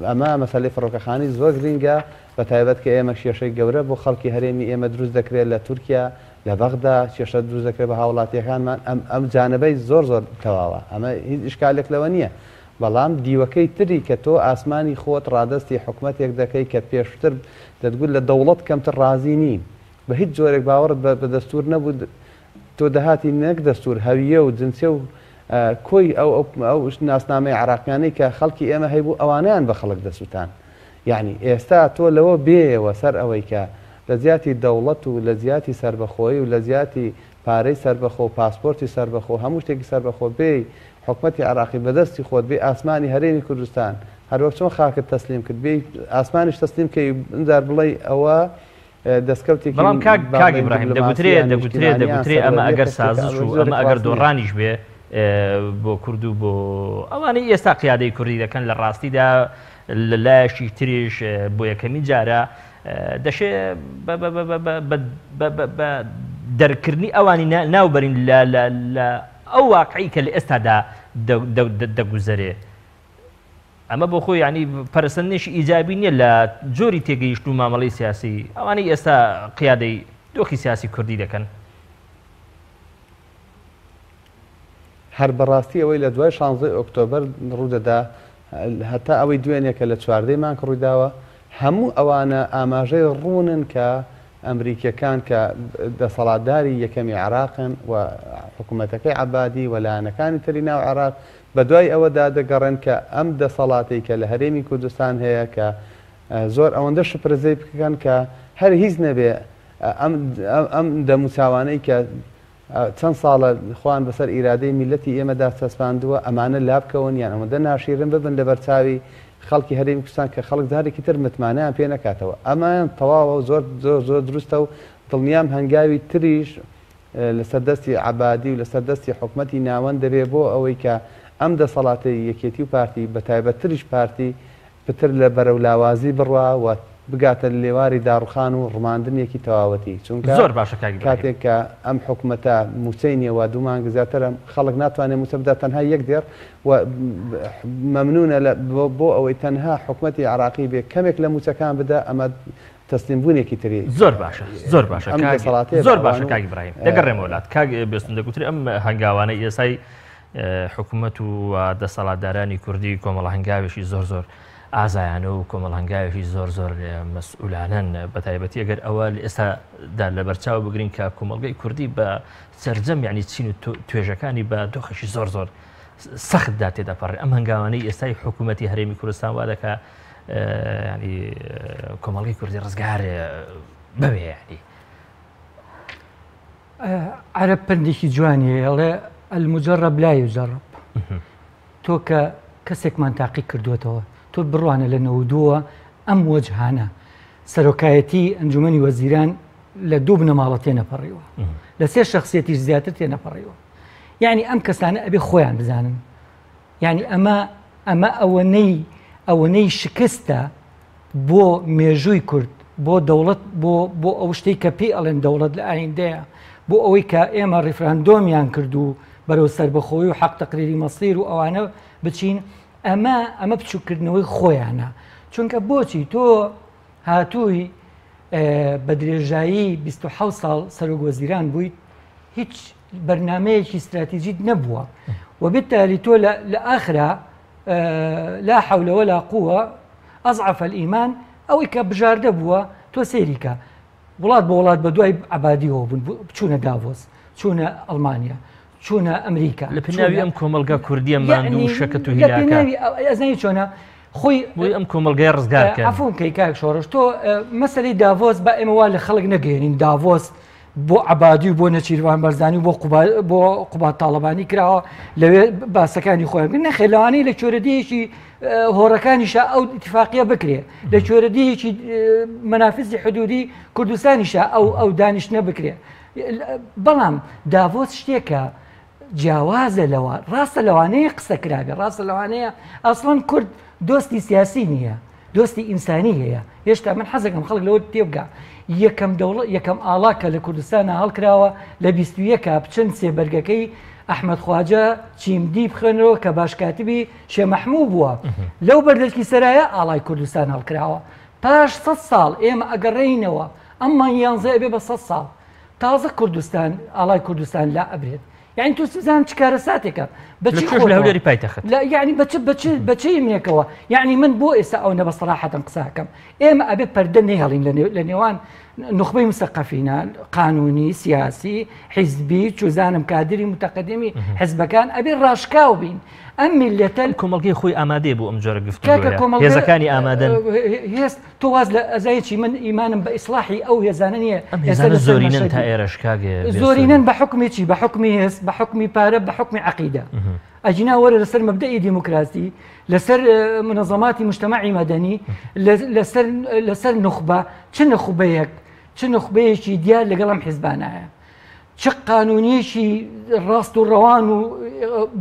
ئەمە مەسەلەی فڕۆکەخانی زۆر گرنگە، بە تایبەت کە ئێمە کێشەی گەورە بۆ خەڵکی هەرێمی ئێمە دروست دەکرێت لە تورکیا، لە بەغدا کێشە دروست دەکرێت بە هاوڵاتیەکانمان ئەم ئەم جانبەی زۆر زۆر تەواوە ئەمە هیچ ئیشکالێک لەوە نییە بەڵام دیوەکەی تری کە تۆ ئاسمانی خۆت ڕادەستی حکومەتێک دەکەی کە پێشتر دەتگوت لە دەوڵەت کەمتر ڕازی نیم بە هیچ جۆرێک باوەڕت بە دەستور نەبوو تۆ دەهاتی نەک دەستور هەویە و جنسیە و کۆی ئەو ئەو ناسنامەی عراقیانەی کە خەڵکی ئێمە هەیبوو ئەوانیان بە خەڵک دەسووتان یەعنی ئێستا تۆ لەوە بێیەوە سەر ئەوەی کە لە جیاتی دەوڵەت و لە جیاتی سەربەخۆیی و لە جیاتی پارەی سەربەخۆ و پاسپۆرتی سەربەخۆ و هەموو شتێکی سەربەخۆ بێی حکومەتی عێراقی بە دەستی خۆت بێی ئاسمانی هەرێمی کوردستان هەروەک چۆن خاکت تەسلیم کرد بێی ئاسمانیش تەسلیم کەی و ئینجار بڵێی ئەوە دەستکەوتێکی بەڵام کاک با کاک بڵێین ئیبراهیم دەگوترێ دیبلۆماسی یان دەگوترێ نیشتیمانی یان دەگوترێ ئەمە سەروەرییە ئەگەر کە شتێکە سازش ئەوەی و زۆرێک ئەمە ئەگەر ڕاست نییە. دۆڕانیش بێ بۆ کورد و بۆ ئەوانەی ئێستا قیادەی کوردی دەکەن لە ڕاستیدا لە لایەکی تریش بۆ یەکەمین جارە دەشێ بە دەرکردنی ئەوانی ناوبەرین لە ئەو واقعی کە لە ئێستادا دەگوزەرێ. ئەمە بۆ خۆی یانی پەرەسەندنێکی ئیجابی نییە لە جۆری تێگەیشتن و مامەڵەی سیاسی ئەوانەی ئێستا قیادەی دۆخی سیاسی کوردی دەکەن. هەر بەڕاستی ئەوەی لە دوای شانزەی ئۆکتۆبەر ڕوودەدا هەتا ئەوەی دوێنێ کە لە چواردەی مانگ ڕوویداوە هەموو ئەوانە ئاماژەی ڕوونن کە ئەمریکیەکان کە دەسەڵاتداری یەکەمی عێراقن و حکوومەتەکەی عەبادی و لایەنەکانی تری ناو عێراق بەدوای ئەوەدا دەگەڕێن کە ئەم دەسەڵاتەی کە لە هەرێمی کوردستان هەیە کە زۆر ئەوەندە شپرزەی بکەن کە هەر هیچ نەبێ ئەم ئەم دەموچاوانەی کە چەند ساڵە خۆیان بەسەر ئیرادەی میللەتی ئێمەدا چەسپاندووە، ئەمانە لابکەون یان ئەوەندە ناشیرن ببن لەبەر چاوی خەڵکی هەرێمی کوردستان کە خەڵک جارێکی تر متمانەیان پێ نەکاتەوە. ئەمەیان تەواوە و زۆر زۆر زۆر دروستە و دڵنیام هەنگاوی تریش لەسەر دەستی عەبادی و لەسەر دەستی حکومەتی ناوەند دەبێ بۆ ئەوەی کە ئەم دەسەڵاتەی یەکێتی و پارتی بەتایبەتتریش پارتی پتر لە بەرەو لاوازی بڕوا و بگاتە لێواری داڕوخان و ڕماندنێکی تەواوەتی چونکە زۆر باشە کاک ئیبراهیم. کاتێک کە ئەم حکومەتە موچەی نیە و دوو مانگ زیاترە خەڵک ناتوانێت موچە بدات تەنها یەک دێڕ و مەمنونە لە بۆ ئەوەی تەنها حکومەتی عێراقی بێ کەمێک لە موچەکان بدا ئەمە تەسلیم بوونێکی تری زۆر باشە زۆر باشە ئەم کاک دەسەڵاتەیە بە زۆر باشە ئەوان و کاک ئیبراهیم دەگەڕێمەوە لات کاک بێستون دەگوترێ ئەم هەنگاوانەی ئێستای حکومەت و دەسەڵاتدارانی کوردی کۆمەڵە هەنگاوێکی زۆر زۆر ئازایانە و کۆمەڵ هەنگاوێکی زۆر زۆر مەسئولانەن بە تایبەتی ئەگەر ئەوە لە ئێستادا لەبەرچاو بگرین کە کۆمەڵگەی کوردی بە سەرجەم یعنی چین و توێژەکانی بە دۆخێکی زۆر زۆر سەختدا تێدەپەڕێ ئەم هەنگاوانەی ئێستای حکوومەتی هەرێمی کوردستان وا دەکا ینی کۆمەڵگەی کوردی ڕزگار بەوێ ینی عەرەب پەندێکی جوانی هەیە ئەڵێ المجرب لا یجرب تۆ کە کەسێکمان تاقی کردوێتەوە تۆ بڕوانە لە نەودووە ئەم وەجهانە سەرۆکایەتی ئەنجومەنی وەزیران لە دوو بنەماڵە تێنەپەڕیوە لە سێ شخصیەتیش زیاتر تێنەپەڕیوە یعنی ئەم کەسانە ئەبێ خۆیان بزانن یعنی ئەمە ئەمە ئەوەنەی ئەوەنەی شکستە بۆ مێژووی کورد، بۆ دەوڵەت، بۆ بۆ ئەو شتەی کە پێی ئەڵێن دەوڵەت لە ئایندەیە، بۆ ئەوەی کە ئێمە ڕیفراندۆمیان کرد و بەرەو سەربەخۆیی و حەق تەقریری مەسیر و ئەوانە بچین، ئەمە ئەمە بچووکردنەوەی خۆیانە چونکە بۆچی تۆ هاتووی بە درێژایی 26 ساڵ سەرۆک وەزیران بوویت هیچ بەرنمەیەکی استراتیژیت نەبووە وبالتالي تۆ لە ئاخرا لا حول ولا قوة أضعف الإيمان ئەوەی کە بژاردە بووە تۆ سەیریکە وڵات بۆ وڵات بە دوای عبادیەوە بوون چوونە داڤۆس چوونە ئەڵمانیا چوونە ئەمریکا لە پێناوی ئەم کۆمەڵگا کوردیە ماندوو و شەکەت و هیلاکە ئەزانی چۆنە خۆی بۆی ئەم کۆمەڵگای ڕزگار کەن. عەفوم کەی کاک شۆڕش تۆ مەسەلەی داڤۆس با ئێمە وا لە خەڵک نەگەیەنین داڤۆس بۆ عەبادی و بۆ نەچیروان بەرزانی و بۆ بۆ قوباد تاڵەبانی کراوە لەوێ باسەکانی خۆیان بکەن نەخێر لەوانەیە لە چۆرەدیەکی هۆڕەکانیشا ئەو ئیتفاقیە بکرێ لە چۆرەدیەکی مەنافزی حدودی کوردستانیشا ئەو ئەو دانیشتنە بکرێ بەڵام داڤۆس شتێکە جیاوازە لەوە ڕاستە لەوانەیە قسە کرابێ ڕاستە لەوانەیە ئەسڵەن کورد دۆستی سیاسی نییە دۆستی ئینسانی هەیە هێشتا من حەزەکەم خەڵک لەوە تێبگا یەکەم دەوڵەت یەکەم ئاڵا کە لە کوردستانە هەڵکراوە لە 21 بچن سێبەرگەکەی ئەحمەد خواجە چیمدی بخوێنەوە کە باشکاتبی شێ مەحموو بووە لەو بەردەرکی سەرایە ئاڵای کوردستان هەڵکراوە پاش سە ساڵ ئێمە ئەگەڕێینەوە ئەم مانگی یانزە ئەبێ بە سە ساڵ تازە کوردستان ئاڵای کوردستان لا ئەبرێت یعنی تۆ سوزان چ کارەساتێکە بەچی لە هەولێری پایتەخت لە یعنی بە چ بە چ بە چ یمنێکەوە یعنی من بۆ ئێستا ئەو نە بە سەراحەتم قساکەم ئێمە ئەبێ پەردە نەهێڵین لە نێوان نخبەی مسەقەفینە قانونی سیاسی حیزبی چوزانم کادری متەقدمی حزبەکان ئەبێ ڕاشکاو بین ئەم میلەتە کۆمەڵگەی خۆی ئامادەی بۆ ئەم جۆرە گفتوگۆیە هێزەکانی ئامادەن هێز تۆ واز لە ئەزای چی من ئیمانم بە ئیسلاحی ئەو هێزانە نییە ئەم هێزانە زۆرینەن تا ئێرەش کاک زۆرینەن بە حوکمی چی بە حوکمی هێز بە حوکمی پارە بە حوکمی عەقیدە ئەگینا وەرە لەسەر مەبدەئی دیموکراسی لەسەر منەزەماتی مجتەمەعی مەدەنی لەسەر لەسەر نوخبە چ نوخبەیەک چ نوخبەیەکی دیار لەگەڵ ئەم حیزبانایە چ قانونیەکی ڕاست و ڕەوان و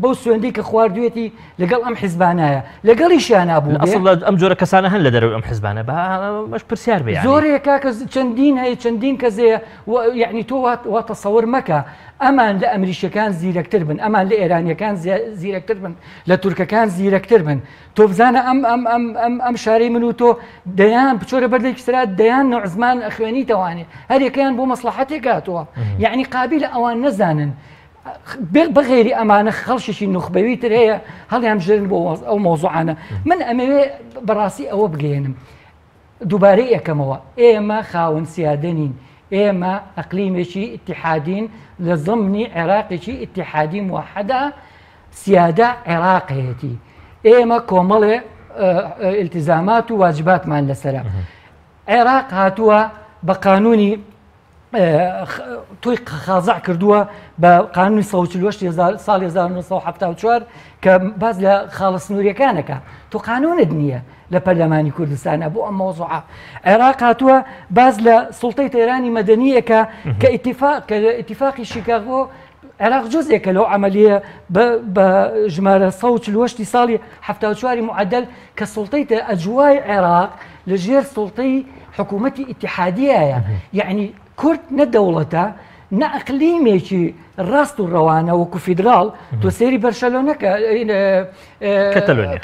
بەو سوێندەی کە خواردوێتی لەگەڵ ئەم حیزبانایە لەگەڵیشیانا بوو ئەسڵ ئەم جۆرە کەسانە هەن لە دەرەوەی ئەم حیزبانە با ئەمەش پرسیار بێ زۆرێک کاکە چەندین هەیە چەندین کەس هەیە یعنی تۆ وا تەسەور مەکە ئەمان لە ئەمریکیەکان زیرەکتر بن ئەمان لە ئێرانیەکان زیرەکتر بن لە تورکەکان زیرەکتر بن تۆ بزانە ئەم ئەم ئەم ئەم ئەم شارەی من و تۆ دەیان بچۆرە بەردێکی سرا دەیان نوع زمان ئەخوێنیتەوانێ هەریەکەیان بۆ مەسلحەتێک هاتووە یعنی قابیلە ئەوان نەزانن بەغێری ئەمانە خەڵشێکی نوخبەوی تر هەیە هەڵیان بژێرن بۆ ئەو مۆزوعانە من ئەمەوێ بەڕاستی ئەوە بگەێنم دووبارەی ئەکەمەوە ئێمە خاوەن سیادە نین، ئێمە ئەقلیمێکی ئیتیحادین لە زمنی عێراقێکی ئیتیحادی موحەدا سیادە عێراق هەیەتی. ئێمە کۆمەڵێ ئیلتیزامات و واجباتمان لەسەرە. عێراق هاتووە بە قانونی تۆی خازع کردووە بە قانونی 1940 ساڵی 1974 کە باس لە خاڵە سنووریەکانەکە تۆ قانونت نییە لە پەرلەمانی کوردستانە بۆ ئەم مەوزوعە عێراق هاتووە باس لە سوڵتەی تەیرانی مەدەنیەکە کە ئیتیفاق کە ئیتیفاقی شیکاگۆ عێراق جزئێکە لەو عملیە بە ژمارە 1940 ساڵی 74 معدل کە سوڵتەی ئەجوای عێراق لە ژێر سوڵتەی حکوومەتی ئیتیحادیایە یعنی کورد نە دەوڵەتە نە ئەقلیمێکی ڕاست و ڕەوانە وەکو فیدراڵ تۆ سێری بەرشەلۆنەکە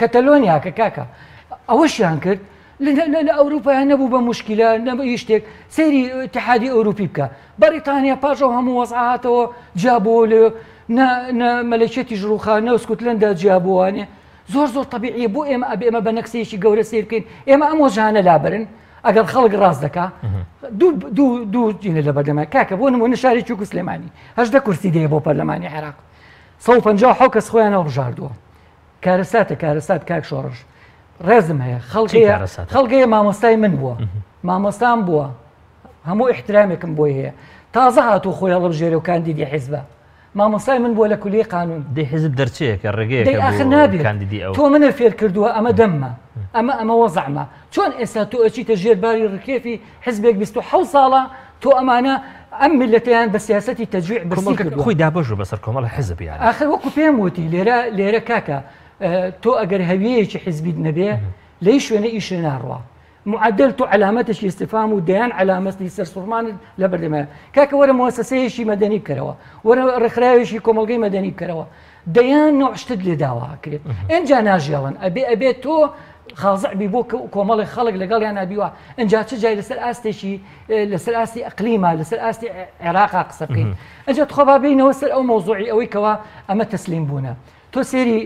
کەتەلۆنیا کە کاکە ئەوەشیان کرد لە ئەوروپایان نەبوو بە مشکلە نەبوو هیچ شتێک سەیری اتحادی ئەوروپی بکە بەریتانیا پاش ئەو هەموو وەزعاتەوە جیابووە لێ نە مەلەکیەتیش ڕووخا نە سکوتلەندا جیابووانێ زۆر زۆر تەبیعیە بۆ ئێمە ئەبێ ئێمە بە نەکسەیەکی گەورە سەیر بکەین ئێمە ئەم وەجهانە لابرن ئەگەر خەڵک ڕاست دەکا دوو دوو دوو جینە لە بەردەمە کاکە بۆ نمونە شاری چوک و سلێمانی 18 کورسی دەیە بۆ پەرلەمانی عێراق 150 کەس خۆیان هەڵبژاردووە کارەساتە کارەسات کاک شۆڕش ڕێزم هەیە خەڵکەیە خەڵکەیە مامۆستای من بووە مامۆستام بووە هەموو احترامێکم بۆی هەیە تازە هاتوو خۆی هەڵبژێرە و کاندیدی حیزبە مامۆستای من بووە لە کولیەی قانون. دەی حیزب دەرچەیەکە، ڕێگەیەکە دەی ئاخر بۆ نابێت. کاندیدی ئەو. تۆ منت فێر کردووە ئەمە دەممە، ئەمە ئەمە وەزعمە. چۆن ئێستا تۆ ئەچیتە ژێر باری ڕکێفی حیزبێک 27 ساڵە تۆ ئەمانە ئەم میللەتەیان بە سیاسەتی تەجویع برسی کۆمەڵگە کردووە. خۆی دابەش بوو بەسەر کۆمەڵە حیزب یانی. ئاخر وەکو پێم وتی لێرە لێرە کاکە تۆ ئەگەر هەویەیەکی حیزبیت نەبێ لە هیچ شوێنێ ئیشێ ناڕوا. معدل تۆ عەلامەتێکی ئیستفهام و دەیان عەلامەتی سەرسوڕمانت لەبەردەمایە کاکە وەرە موەسەسەیەکی مەدەنی بکەرەوە وەرە ڕێکخراوێکی کۆمەڵگەی مەدەنی بکەرەوە دەیان نوع شتت لێ داوا ئەکرێت ئینجا ناژێڵن ئەبێ ئەبێ تۆ خازع بی بۆ کۆمەڵی خەڵک لەگەڵیان نابیوە ئینجا چ جای لەسەر ئاستێکی لەسەر ئاستی ئەقلیما لەسەر ئاستی عێراقا قسە بکەین ئەجا تخوا با بینەوە سەر ئەو مەوزوعی ئەوەی کەوا ئەمە تەسلیم بوونە تۆ سێری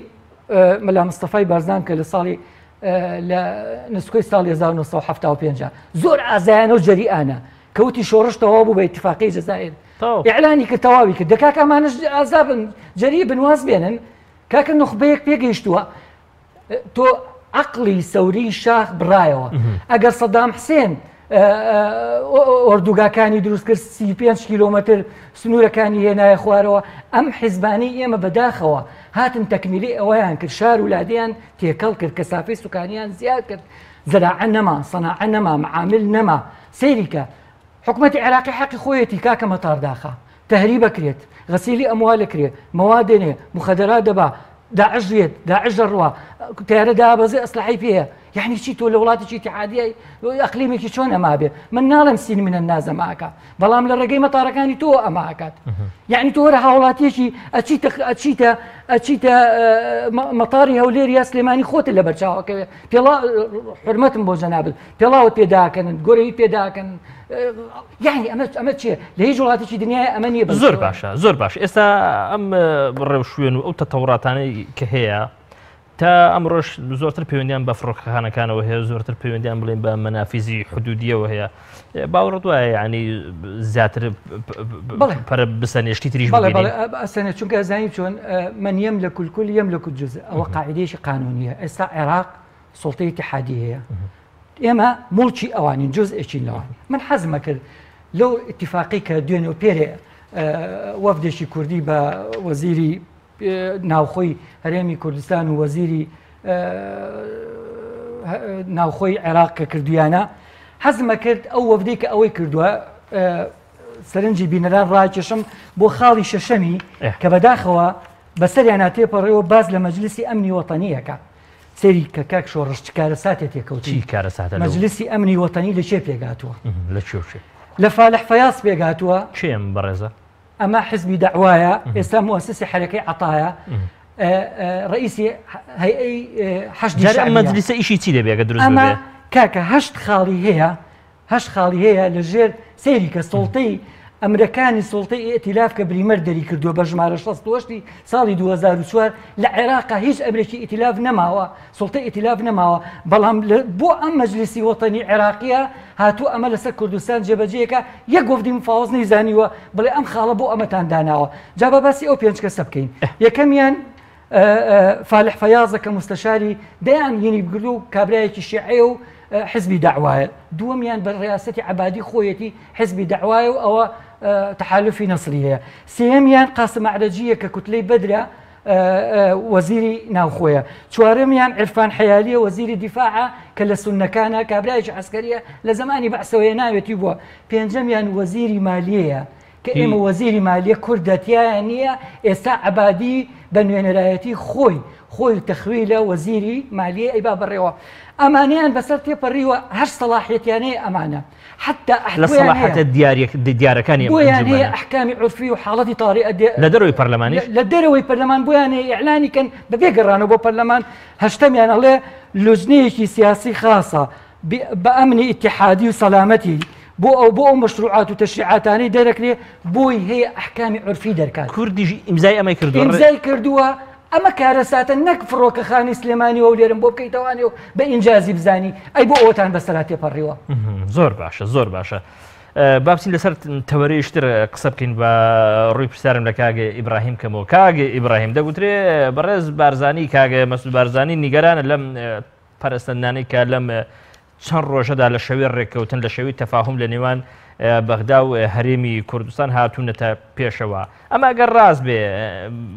مەلا مستەفای بارزان کە لە ساڵی لە نسکۆی ساڵی 1975 زۆر ئازایانە و جەریئانە کەوتی شۆڕش تەواو بوو بە ئیتفاقی جەزائیر ئیعلانی کرد تەواوی کرد دەکاکە ئەمانەش ئازابن جەری بن واز بێنن کاکە نوخبەیەک پێگەیشتووە تۆ عەقڵی سەوری شاخ بڕایەوە ئەگەر سەدام حسێن ئۆردوگاکانی دروست کرد 35 کیلۆمەتر سنوورەکانی هێنایە خوارەوە ئەم حیزبانی ئێمە بەداخەوە هاتن تەکمیلی ئەوەیان کرد شار و لادیان تێکەڵ کرد کەسافەی سوکانیان زیاد کرد زراعە نەما سەناعە نەما معامل نەما سەیریکە حکومەتی عێراقی حەقی خۆیەتی کاکە مەتار داخە تەهریب ئەکرێت غەسیلی ئەموال ئەکرێ مەواد دێنێ مخدرات دەبا داعش دێت داعش دەڕوا تیارە دابەزێ ئەسلحەی پێیە یعنی چی تۆ لە وڵاتێکی ئیتحادیای ئەقلیمێکی چۆن ئەما بێ من ناڵێم سین منە نازەمە ئەکا بەڵام لە ڕێگەی مەتارەکانی تۆ ئەمە ئەکات یعنی تۆ هەرە هاوڵاتیەکی ئەچیتە ئەچیتە ئەچیتە مەتاری هەولێر یا سلێمانی خۆت لە بەرچاوەکەوێ پێڵا حرمەتم بۆ جەنابت پێڵاوت پێداکەن گۆرەوی پێداکەن یعنی ئەمە ئەمە چیە لە هیچ وڵاتێکی دنیای ئەمە نییە زۆر باشە زۆر باش ئێستا ئەم ڕێوشوێن و ئەو تەتەوڕاتانەی کە هەیە تا ئەمڕۆش زۆرتر پەیوەندیان بە فڕۆکەخانەکانەوە هەیە زۆرتر پەیوەندیان بڵێن بە مەنافیزی حدودیەوە هەیە باوەڕت وایە یعنی زیاتر پەرە بسەنێشتی تریش ئەسەنێ چونکە زانی چۆن من یەم لە کولکول یەم لە جز ئەوە قاعدەیەکی قانونیە ئێستا عێراق سوڵتەی ئیتیحادی هەیە ئێمە موڵکی ئەوانین جزئێکین لەوان من حەزمە کرد لەو ئیتیفاقی کە دوێنێ و پێرێ وەفدێکی کوردی بە وەزیری ناوخۆی هەرێمی کوردستان و وەزیری ناوخۆی عێراق کە کردویانە حەزمە کرد ئەو وەفدەی کە ئەوەی کردووە سەرنجی بینەران ڕاکێشم بۆ خاڵی شەشەمی کە بەداخەوە بەسەریانە تێپەڕێەوە باز لە مەجلسی ئەمنی وەتەنیەکە سەیری کە کاک شۆڕش چ کارەساتێ تێکەوتی چی کارەساتە لەو مەجلسی ئەمنی وەتەنی لە کێ پێکهاتووە؟ لە کوێ و کێ؟ لە فالح فەیاز پێکهاتووە. کێ ئەم بەڕێزە؟ ئەمە حزبی دەعوایە، ئێستا موئەسیسی حەرەکەی عەتایە، ڕەئیسی هەیئەی حەشدی جارێ ئەم شەعبیە. مەجلیسە ئیشی چی دەبێ ئەگەر دروست ئەمە ببێ؟ کاکە هەشت خاڵی هەیە، هەشت خاڵی هەیە لە ژێر سەیری کە سوڵتەی ئەمرەکانی سوڵتەی ئیئتیلاف کە بریمەر دەری کردووە بە ژمارە 68 ساڵی 2004 لە عێراقا هیچ ئەمرێکی ئیتیلاف نەماوە سوڵتەی ئیتیلاف نەماوە بەڵام بۆ ئەم مەجلیسی وەتەنی عێراقیە هاتوو ئەمە لەسەر کوردستان جێبەجێیەکە یەک وەفدی مفاوەز نەیزانیوە بڵێ ئەم خاڵە بۆ ئەمەتان داناوە جا با باسی ئەو پێنج کەسە بکەین یەکەمیان فالح فەیازە کە مستەشاری دەیان هینی بگرد و کابرایەکی شیعەیە و حزبی دەعوایە دووەمیان بە ڕیاسەتی عەبادی خۆیەتی حزبی دەعوایە و ئەوە تەحالفی نەسری هەیە سێیەمیان قاسم ئەعرەجیە کە کوتلەی بەدرە وەزیری ناوخۆیە چوارەمیان عرفان حەیالیە وەزیری دیفاعە کە لە سوننەکانە کابرایەکی عەسکەریە لە زمانی بەعسەوەیە ناوێتی بووە پێنجەمیان وەزیری مالیەیە کە ئێمە وەزیری مالیە کوردە تیایا نییە، ئێستا عەبادی بە نوێنەرایەتی خۆی خۆی تەخویلە وەزیری مالیە ئەیبا بەڕێوە. ئەمانەیان بەسەر تێپەڕیوە هەر سەڵاحیەتیانەیە ئەمانە حەتا لە سەڵاحەتە دیارەکانی ئەم بۆیان هەیە ئەنجومەنە. ئەحکامی عورفی و حاڵەتی تاریئە دێ لە دەرەوەی پەرلەمانیش؟ لە دەرەوەی پەرلەمان بۆیان هەیە ئیعلانی کەن بەبێ گەڕانەوە بۆ پەرلەمان. هەشتەمیان ئەڵێ لوجنەیەکی سیاسی خاسە بە ئەمنی ئیتیحادی و سەلامەتی بۆ ئەو بۆ ئەو مەشروعات و تەشریعاتانەی دەرەکرێ بۆی هەیە ئەحکامی عورفی دەرکات. کوردیش ئیمزای ئەمەی کردووە. ئیمزای کردووە، ئەمە کارەساتە نەک فڕۆکەخانەی سلێمانی و هەولێرم بۆ بکەیتەوانێ و بە ئینجازی بزانی، ئەی بۆ ئەوەتان بەسەرا تێپەڕیوە؟ زۆر باشە زۆر باشە. با بچین لەسەر تەوەرەیش تر قسە بکەین بە ڕووی پرسیارم لە کاک ئیبراهیم کەمەوە. کاک ئیبراهیم دەگوترێ بەڕێز بارزانی کاک مەسعود بارزانی نیگەرانە لەم پەرەسەندنانەی کە لەم چەند ڕۆژەدا لە شەوی ڕێککەوتن، لە شەوی تەفاهوم لە نێوان بەغدا و هەرێمی کوردستان هاتوونەتە پێشەوە. ئەمە ئەگەر ڕاست بێ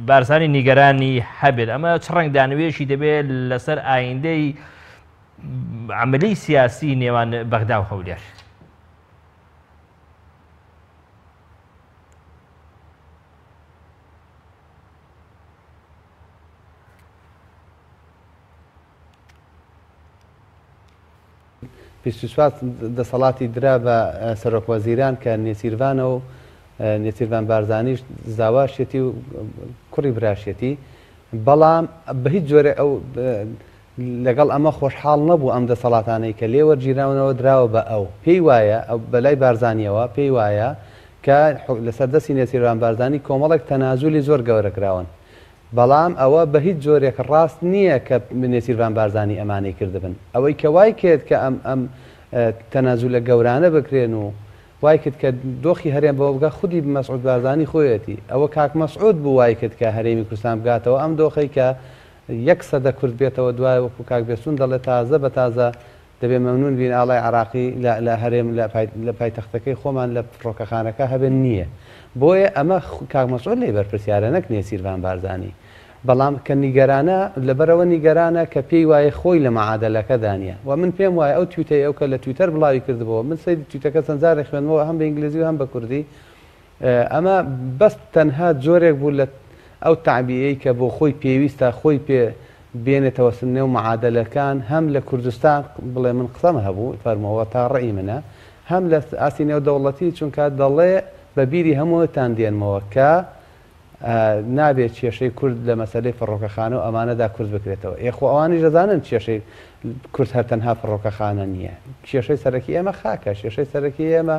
بارزانی نیگەرانی هەبێت، ئەمە چ ڕەنگدانەوەیەکی دەبێت لەسەر ئایندەی عەمەلی سیاسی نێوان بەغدا و هەولێر؟ 24 دەسەڵاتی درا بە سەرۆک وەزیران کە نێچیرڤانە و نێچیرڤان بارزانیش زاواشیەتی و کوڕی براشیەتی. بەڵام بە هیچ جۆرێک ئەو لەگەڵ ئەمە خۆشحاڵ نەبوو ئەم دەسەڵاتانەی کە لێ وەرگیراونەوە دراوە بە ئەو پێی وایە بەلای بارزانیەوە پێی وایە کە لەسەر دەستی نێچیرڤان بارزانی کۆمەڵێک تەنازولی زۆر گەورە کراون بەڵام ئەوە بە هیچ جۆرێک ڕاست نییە کە نێچیرڤان بارزانی ئەمانەی کردبن ئەوەی کە وای کرد کە ئەم ئەم تەنازولە گەورانە بکرێن و وای کرد کە دۆخی هەرێم بەوە بگات خودی مەسعود بارزانی خۆیەتی ئەوە کاک مەسعود بوو وای کرد کە هەرێمی کوردستان بگاتەوە ئەم دۆخەی کە یەک سەدە کورد بێتەوە دوای وەکو کاک بێستون دەڵێ تازە بە تازە دەبێ مەمنون بین ئاڵای عراقی لە هەرێم لە پایتەختەکەی خۆمان لە فڕۆکەخانەکە هەبێ نییە بۆیە ئەمە کاک مەسعود لێی بەرپرسیارە نەک نێچیرڤان بارزانی بەڵام کە نیگەرانە لەبەرئەوە نیگەرانە کە پێی وایە خۆی لە مەعادەلەکەدا نیە وە من پێم وایە ئەو تویتەی ئەو کە لە تویتەر بڵاوی کردبۆوە من سەیری تویتەکە چەند جارێک خوێندمەوە هەم بە ئینگلیزی و هەم بە کوردی ئەمە بەس تەنها جۆرێک بوو لە ئەو تەعبیەی کە بۆ خۆی پێویستە خۆی پێ بێنێتەوە نێو مەعادەلەکان هەم لە کوردستان بڵێ من قسەم هەبوو فەرمووە تا ڕەئی منە هەم لە ئاستی نێودەوڵەتی چونکە دەڵێ بە بیری هەمووتان دێنمەوە کە نابێت کێشەی کورد لە مەسەلەی فڕۆکەخانە و ئەمانەدا کورت بکرێتەوە. ئێ خۆ ئەوانیش دەزانن کێشەی کورد هەر تەنها فڕۆکەخانە نییە. کێشەی سەرەکی ئێمە خاکە، کێشەی سەرەکی ئێمە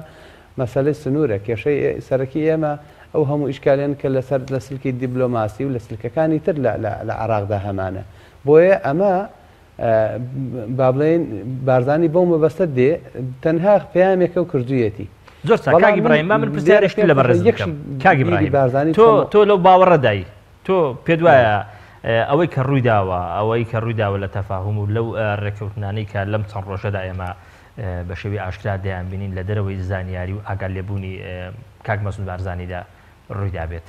مەسەلەی سنوورە، کێشەی سەرەکی ئێمە ئەو هەموو ئیشکالێن کە لەسەر لە سلکی دیبلۆماسی و لە سلکەکانی تر لە عێراقدا هەمانە. بۆیە ئەمە با بڵێین بارزانی بەو مەبەستە دێ تەنها پەیامێکە و کردوویەتی. زۆر چاک کاک ئیبراهیم با من پرسیارێک لە بەڕێزت بکەم کاک ئیبراهیم تۆ تۆ لەو باوەڕەدای تۆ پێت وایە ئەوەی کە ڕووی داوە ئەوەی کە ڕووی داوە لە تەفاهوم و لەو ڕێککەوتنانەی کە لەم چەند ڕۆژەدا ئێمە بە شێوەی ئاشکرا دەیانبینین لە دەرەوەی زانیاری و ئاگا لێبوونی کاک مەسعود بارزانیدا ڕووی دابێت؟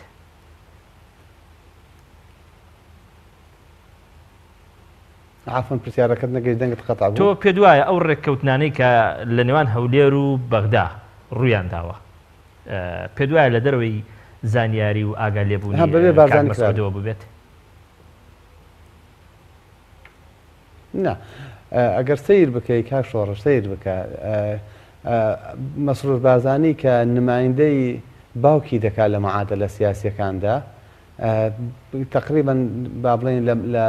عەفوەن پرسیارەکەت نەگەیشت دەنگت قەتع بوو. تۆ پێت وایە ئەو ڕێککەوتنانەی کە لە نێوان هەولێر و بەغدا ڕوویان داوە پێت وایە لە دەرەوەی زانیاری و ئاگا لێبوونی ها بەبێ کاک بارزانی کرابێت؟ مەسعودەوە بووبێت؟ نا ئەگەر سەیر بکەی کاک شۆڕش سەیر بکە مەسرور بارزانی کە نمایندەی باوکی دەکات لە معادلە سیاسیەکاندا تەقریبەن با بڵێین لە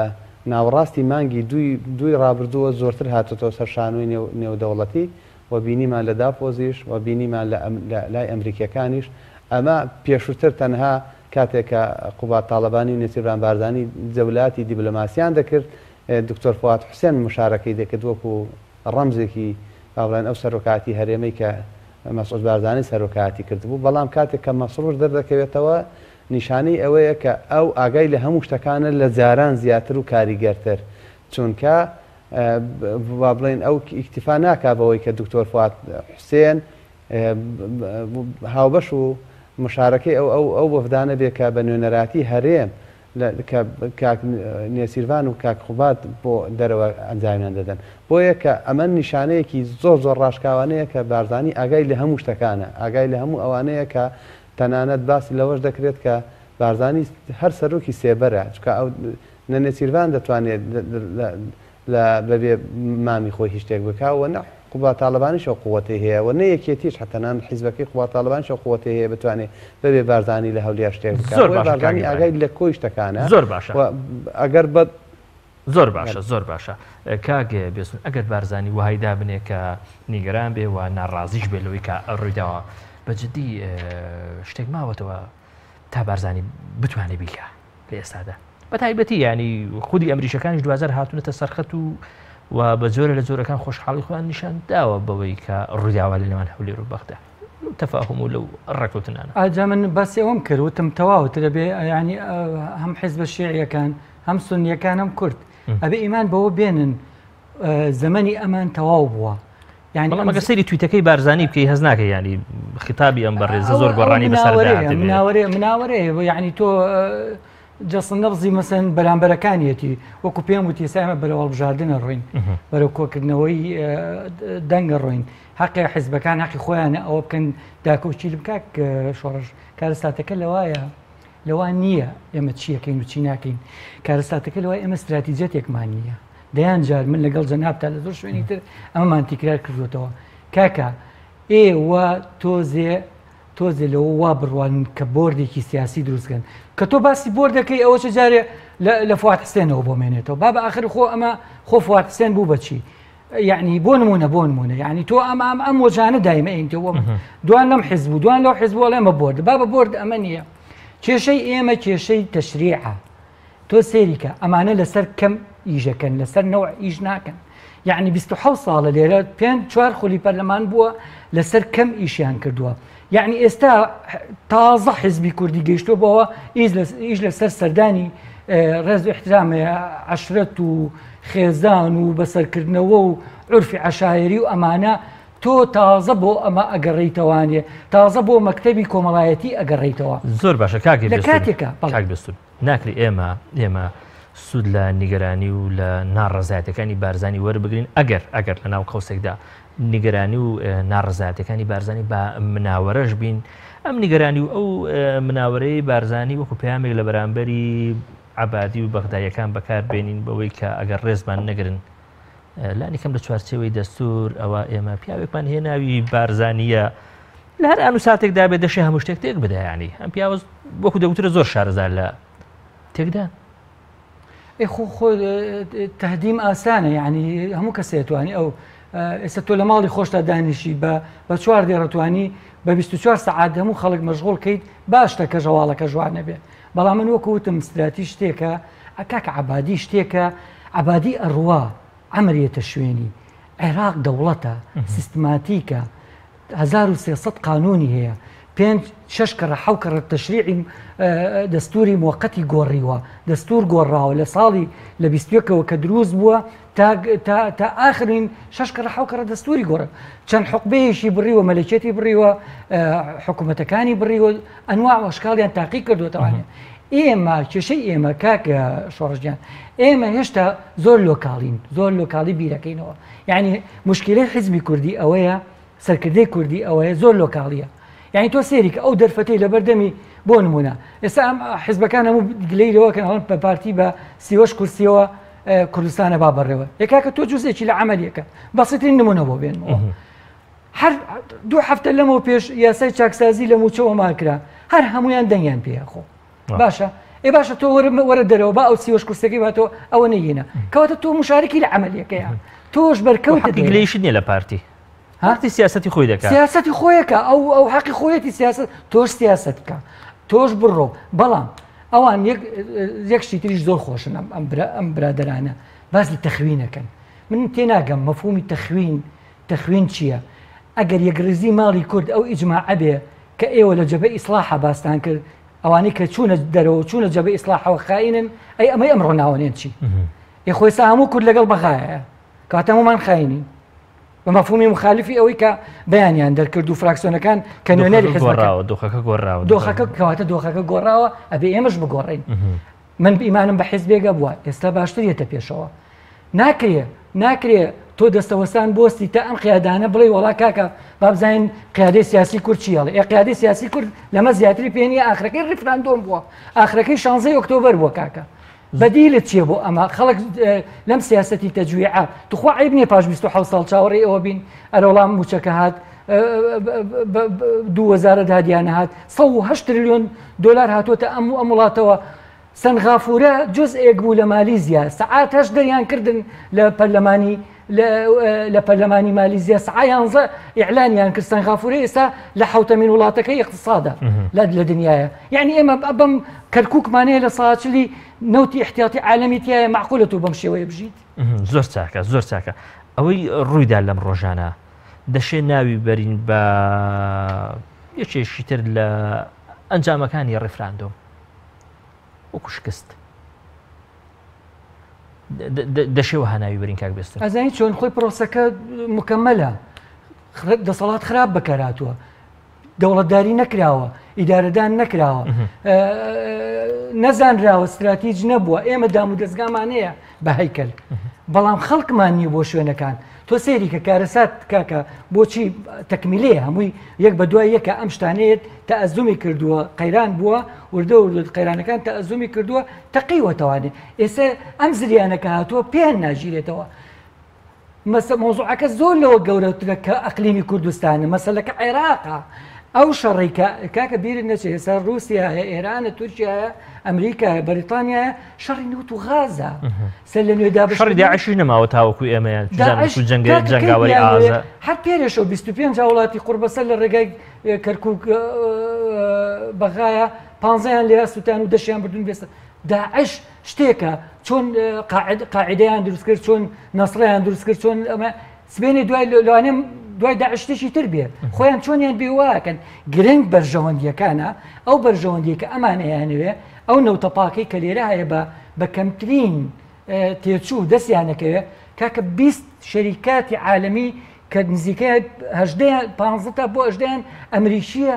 ناوەڕاستی مانگی دووی دووی ڕابردووە زۆرتر هاتۆتەوە سەر شانۆی نێو نێودەوڵەتی و بینیمان لە داڤۆسیش و بینیمان لە لای ئەمریکیەکانیش ئەمە پێشووتر تەنها کاتێک کە قوباد تاڵەبانی و نێچیرڤان بارزانی جەولاتی دیبلۆماسیان دەکرد دکتۆر فواد حوسێن مشارەکەی دەکرد وەکو ڕەمزێکی با بڵێن ئەو سەرۆکایەتی هەرێمەی کە مەسعود بارزانی سەرۆکایەتی کردبوو بەڵام کاتێک کە مەسرور دەردەکەوێتەوە نیشانەی ئەوەیە کە ئەو ئاگای لە هەموو شتەکانە لە جاران زیاتر و کاریگەرتر چونکە با بڵێین ئەو ئیکتیفا ناکا بەوەی کە دکتۆر فواد حوسێن هاوبەش و مشارەکەی ئەو ئەو ئەو وەفدانە بێ کە بە نوێنەراتی هەرێم کە کاک نێچیرڤان و کاک قوباد بۆ دەرەوە ئەنجامیان دەدەن. بۆیە کە ئەمە نیشانەیەکی زۆر زۆر ڕاشکاوانەیە کە بارزانی ئاگای لە هەموو شتەکانە، ئاگای لە هەموو ئەوانەیە کە تەنانەت باس لەوەش دەکرێت کە بارزانی هەر سەرۆکی سێبەرە، چونکە ئەو نە نێچیرڤان دەتوانێت لە بەبێ مامی خۆی هیچ شتێک بکا و نە قوباد تاڵەبانیش ئەو قوەتەی هەیە و نە یەکێتیش تەنانەت حیزبەکەی قوباد تاڵەبانیش ئەو قوەتەی هەیە بتوانێ بەبێ بارزانی لە هەولێر شتێک بکا. زۆر بۆیە باشە کاک بارزانی ئاگای ئیبراهیم. لە کۆی شتەکانە زۆر باشە. و ئەگەر بە زۆر باشە زۆر باشە کاک بێستون ئەگەر بارزانی وەهای دابنێ کە نیگەران بێ و ناڕازیش بێ لەوەی کە ڕوویداوە بە جدی شتێک ماوەتەوە تا بارزانی بتوانێ بیکا لە ئێستادا بە تایبەتی ینی خودی ئەمریکەکانیش دوجار هاتوونەتە سەرخەت و و بە جۆرە لە جۆرەکان خۆشحاڵی خۆیان نیشان داوە بەوەی کە ڕوویداوە لە نێوان هەولێر و بەغدا لەو تەفاهم و لەو ڕێککەوتنانە. ئاجا من باسی ئەوەم کرد وتم تەواو ترە بێ ینی هەم حیزبە شیعیەکان هەم سنیەکان هەم کورد ئەبێ ئیمان بەوە بێنن زەمەنی ئەمان تەواو بووە. یعنی بەڵام ئەگەر سەیری تویتەکەی بارزانی بکەی هەز ناکەی ینی خیتابی ئەم بەڕێزە زۆر گۆڕانی بەسەردا مناوەرێ مناوەرەیە یعنی تۆ جەسن نەبزی مەسەن بەرامبەرەکانیەتی وەکو پێم وتی ئێستا ئێمە بەرەو هەڵبژاردنە ڕۆین بەرەو کۆکردنەوەی دەنگە ڕۆین حەقی حیزبەکان حەقی خۆیانە ئەوە بکەن داکۆکی بکات شۆڕش کارەساتەکە لەوایە لەوە نییە ئێمە چیەکەین و چی ناکەین کارەساتەکە لەوای ئێمە استراتیجەتێکمان نییە دەیان جار من لەگەڵ جەنابتا لە زۆر شوێنی تر ئەمەمان تیکرار کردوێتەوە کاکە ئێوە تۆزێ تۆزێ لەوە وا بڕوانن کە بۆردێکی سیاسی دروست کەن کە تۆ باسی بۆردەکەی ئەوە چ جارێ لە فواد حسێنەوە بۆ مێنێتەوە بابە ئاخر خۆ ئەمە خۆ فواد حسێن بوو بەچی یعنی بۆ نمونە بۆ نمونە یعنی تۆ ئەم ئەم ئەم وەجانە دایمە ئینتەوە دوان لەم حزب و دوان لەو حزب ئەمە بۆرد بابە بۆرد ئەمە نییە کێشەی ئێمە کێشەی تەشریعە تۆ سێریکە ئەمانە لەسەر کەم ئیشەکەن لەسەر نەوە ئیش ناکەن یعنی 26 ساڵە لێرە پێ چوار خولی پەرلەمان بووە لەسەر کەم ئیشیان کردووە یعنی ئێستا تازە حزبی کوردی گەیشتۆ بەوە ئیش لەسەر سەردانی ڕێز و احترامە عشرەت و خێزان و بەسەرکردنەوە و عرفی عشاعری و ئەمانە تۆ تازە بۆ ئەمە ئەگەڕیتەوانێ تازە بۆ مەکتتەبی کۆمەڵایەتی ئەگەڕیتەوە زۆر باشە کاکی لە کاتێکە کاک بێستون ناکری ئێمە ئێمە سوود لە نیگەرانی و لە ناڕەزایەتەکانی بارزانی وەربگرین ئەگەر ئەگەر لە ناو قەوسێکدا نیگەرانی و ناڕەزایەتەکانی بارزانی بە مناوەرەش بین ئەم نیگەرانی و ئەو مناوەرەی بارزانی وەکو پەیامێک لە بەرامبەری عەبادی و بەغداییەکان بەکار بێنین بەوەی کە ئەگەر ڕێزمان نەگرن لانی کەم لە چوارچێوەی دەستور ئەوە ئێمە پیاوێکمان هەیە ناوی بارزانیە لە هەر ئان و ساتێکدا بێت دەشێ هەموو شتێک تێک بدە ینی ئەم پیاوە وەکو دەگوترە زۆر شارەزا لە تێکدان. ئێ خۆ خۆ تهدیم ئاسانە یعنی هەموو کەسێ توانی ئەو ئێستا تۆ لە ماڵی خۆشتا دانیشی بە بە چوار دێڕەتوانی بە 24 سەعات هەموو خەڵک مەشغوڵ کەیت باشتە کە ژەواڵەکە ژوان نەبێ بەڵام من وەکو وتم ستراتیژ شتێکە کاکە عەبادی شتێکە عەبادی ئەڕوا عەمر یەتە شوێنی عێراق دەوڵەتە سیستماتیکە 1300 قانونی هەیە پێنج شش کەڕە حەو کەڕە تەشریعی دەستوری موقتی گۆڕیوە دەستور گۆڕاوە لە ساڵی لە بیستەکەوە کە دروست بووە تا تا تا ئاخرین شش کەڕە حەو کەڕە دەستوری گۆڕ چەند حقبەیەکی بڕیوە مەلەکێتی بڕیوە حکوومەتەکانی بڕیوە ئەنواع و ئەشکاڵیان تاقی کردوێتەوانێ ئێمە کێشەی ئێمە کاک شۆڕشگیان ئێمە هێشتا زۆر لۆکاڵین زۆر لۆکاڵی بیرەکەینەوە یعنی مشکلەی حزبی کوردی ئەوەیە سەرکردەی کوردی ئەوەیە زۆر لۆکاڵیە یعنی تۆ سێری کە ئەو دەرفەتەی لەبەردەمی بۆ نمونە ئێستا ئەم حزبەکان هەموو گلەی لەوەکەن ئەڵێن بە پارتی بە سیوەش کورسیەوە کوردستانە با بەڕێوە یەکاکە تۆ جزێکی لە عملیەکە بەسیترین نمونە بۆ بێنمەوە هەر دوو هەفتە لەمەو پێش یاسای چاکسازی لە موچەوە ماکرا هەر هەمویان دەنگیان پێ خۆ باشە ئێ باشە تۆ وەرە وەرە دەرەوە با ئەو سیوەش کورسەکەی باتەوە ئەوە نەیینە کەواتە تۆ مشارکی لە عملیەکەیە تۆش بەرکەوت گلەیشت نییە لە پارتی پارتی سیاستی خۆی دەکات سیاستی خۆیەکە ئەو ئەو حەقی خۆیەتی سیاست تۆش سیاست بکە تۆش بڕۆ بەڵام ئەوان یەک یەک شتی تریش زۆر خۆشن ئەم ئەم برا ئەم برادەرانە باس لە تەخوینەکەن من تێناگەم مەفهومی تەخوین تەخوین چییە؟ ئەگەر یەکڕیزی ماڵی کورد ئەو ئیجماعە بێ کە ئێوە لە جەبهەی ئیسڵاحا باستان کرد، ئەوانەی کە چوونە دەرەوە و چوونە جەبهەی ئیسڵاحەوە خائینن، ئەی ئەمەی ئەمڕۆ ناوەنێن چی؟ ئێ خۆ ئێستا هەموو کورد لەگەڵ بەغایە، کەواتە هەموومان خائینین. بە مەفهومی مخالفی ئەوەی کە بەیانیان دەرکرد و فراکسیۆنەکان کە نوێنەری حزبەکە دۆخەکە گۆڕاوە دۆخەکە کەواتە دۆخەکە گۆڕاوە ئەبێ ئێمەش بگۆڕین. من ئیمانم بە حیزبێک هەبووە ئێستا باشتر یەتە پێشەوە. ناکرێ ناکرێ تۆ دەستەوەستان بۆستی تا ئەم قیادانە بڵێ وەڵا کاکە با بزانین قیادەی سیاسی کورد چی هەڵێ ئێ قیادەی سیاسی کورد لەمە زیاتری پێ نییە ئاخرەکەی ڕیفراندۆم بووە ئاخرەکەی شانزەی ئۆکتۆبەر بووە کاکە بەدیلت چییە بۆ ئەمە خەڵک لەم سیاسەتی تەجویعە توخوا عیب نییە پاش 27 ساڵ چاوەڕێی ئەوە بین ئەرەوڵام موچەکە هات دوو وەزارەت هادیانە هات 108 تریلیۆن دلار هاتووەتە ئەم و ئەم وڵاتەوە سەنغافورە جزئێک بوو لە مالیزیا سەعات هەشت دەریان کردن لە پەرلەمانی لە پەرلەمانی مالیزیا سەعا یانزە ئیعلانیان کرد سەنغافورە ئێستا لە حوتەمین وڵاتەکەی اقتصادە لە لە دنیاە یعنی ئێمە بەم کەرکووکمانەیە لە ساچلی نەوتی احتیاطی عالەمی تایە معقولە تۆ بەم شێوەیە بژیت زۆر چاکە زۆر چاکە ئەوەی ڕوویدا لەم ڕۆژانە دەشێ ناوی بەرین بە یەکێکی تر لە ئەنجامەکانی ڕیفراندۆم وەکو شکست دەشێ وەها ناوی بەرین کاک بێستون. ئەزانی چۆن خۆی پرۆسەکە مکەمەلە دەسەڵات خراپ بەکارهاتووە دەوڵەتداری نەکراوە ئیدارەدان نەکراوە نەزانراوە ستراتیج نەبووە ئێمە دام و دەستگامان هەیە بە هەیکەل بەڵام خەڵکمان نییە بۆ شوێنەکان تۆ سەیری کە کارەسات کاکە بۆچی تەکمیلەیە هەمووی یەک بە دوای یەکە ئەم شتانەیەت تەئەزومی کردووە قەیران بووە وردە وردە قەیرانەکان تەئەزومی کردووە تەقیوەتەوانێ ئێستا ئەم زریانە کە هاتووە پێیان ناگیرێتەوە مەسە مۆزوعەکە زۆر لەوە گەورەترە کە ئەقلیمی کوردستانە مەسەلەکە عێراقە. ئەو شەڕەی کە کاکە بیرت نەچێ ئێستا ڕووسیایە، ئێرانە، تورکیایە، ئەمریکایە، بەریتانیایە، شەڕی نەوت و غازە. سەر لە نوێ دابەش شەڕی داعشیش نەماوە تاوەکو ئێمەیان داعش جەنگ جەنگاوەری ئازە. هەر پێرێشەوە 25 هاوڵاتی قوڕبەسەر لە ڕێگای کەرکوک بەغایە پانزەیان لێ سووتان و دەشیان بردون بێسە داعش شتێکە چۆن قاعدەیان دروست کرد چۆن نەسڕیان دروست کرد چۆن ئەمە سبێنێ دوای لەوانەیە دوای داعش شتێکی تر بێ خۆیان چۆنیان بێ واکەن گرنگ بەرژەوەندیەکانە ئەو بەرژەوەندی کە ئەمان ئەیانەوێ ئەو نەوتە پاکەی کە لێرە هەیە بە بە کەمترین تێچوو دەستیانەکەوێ کاکە 20 شەریکاتی عالەمی کە نزیکەی هەژدەیان پانزە تا بۆ ئەژدەیان ئەمریکییە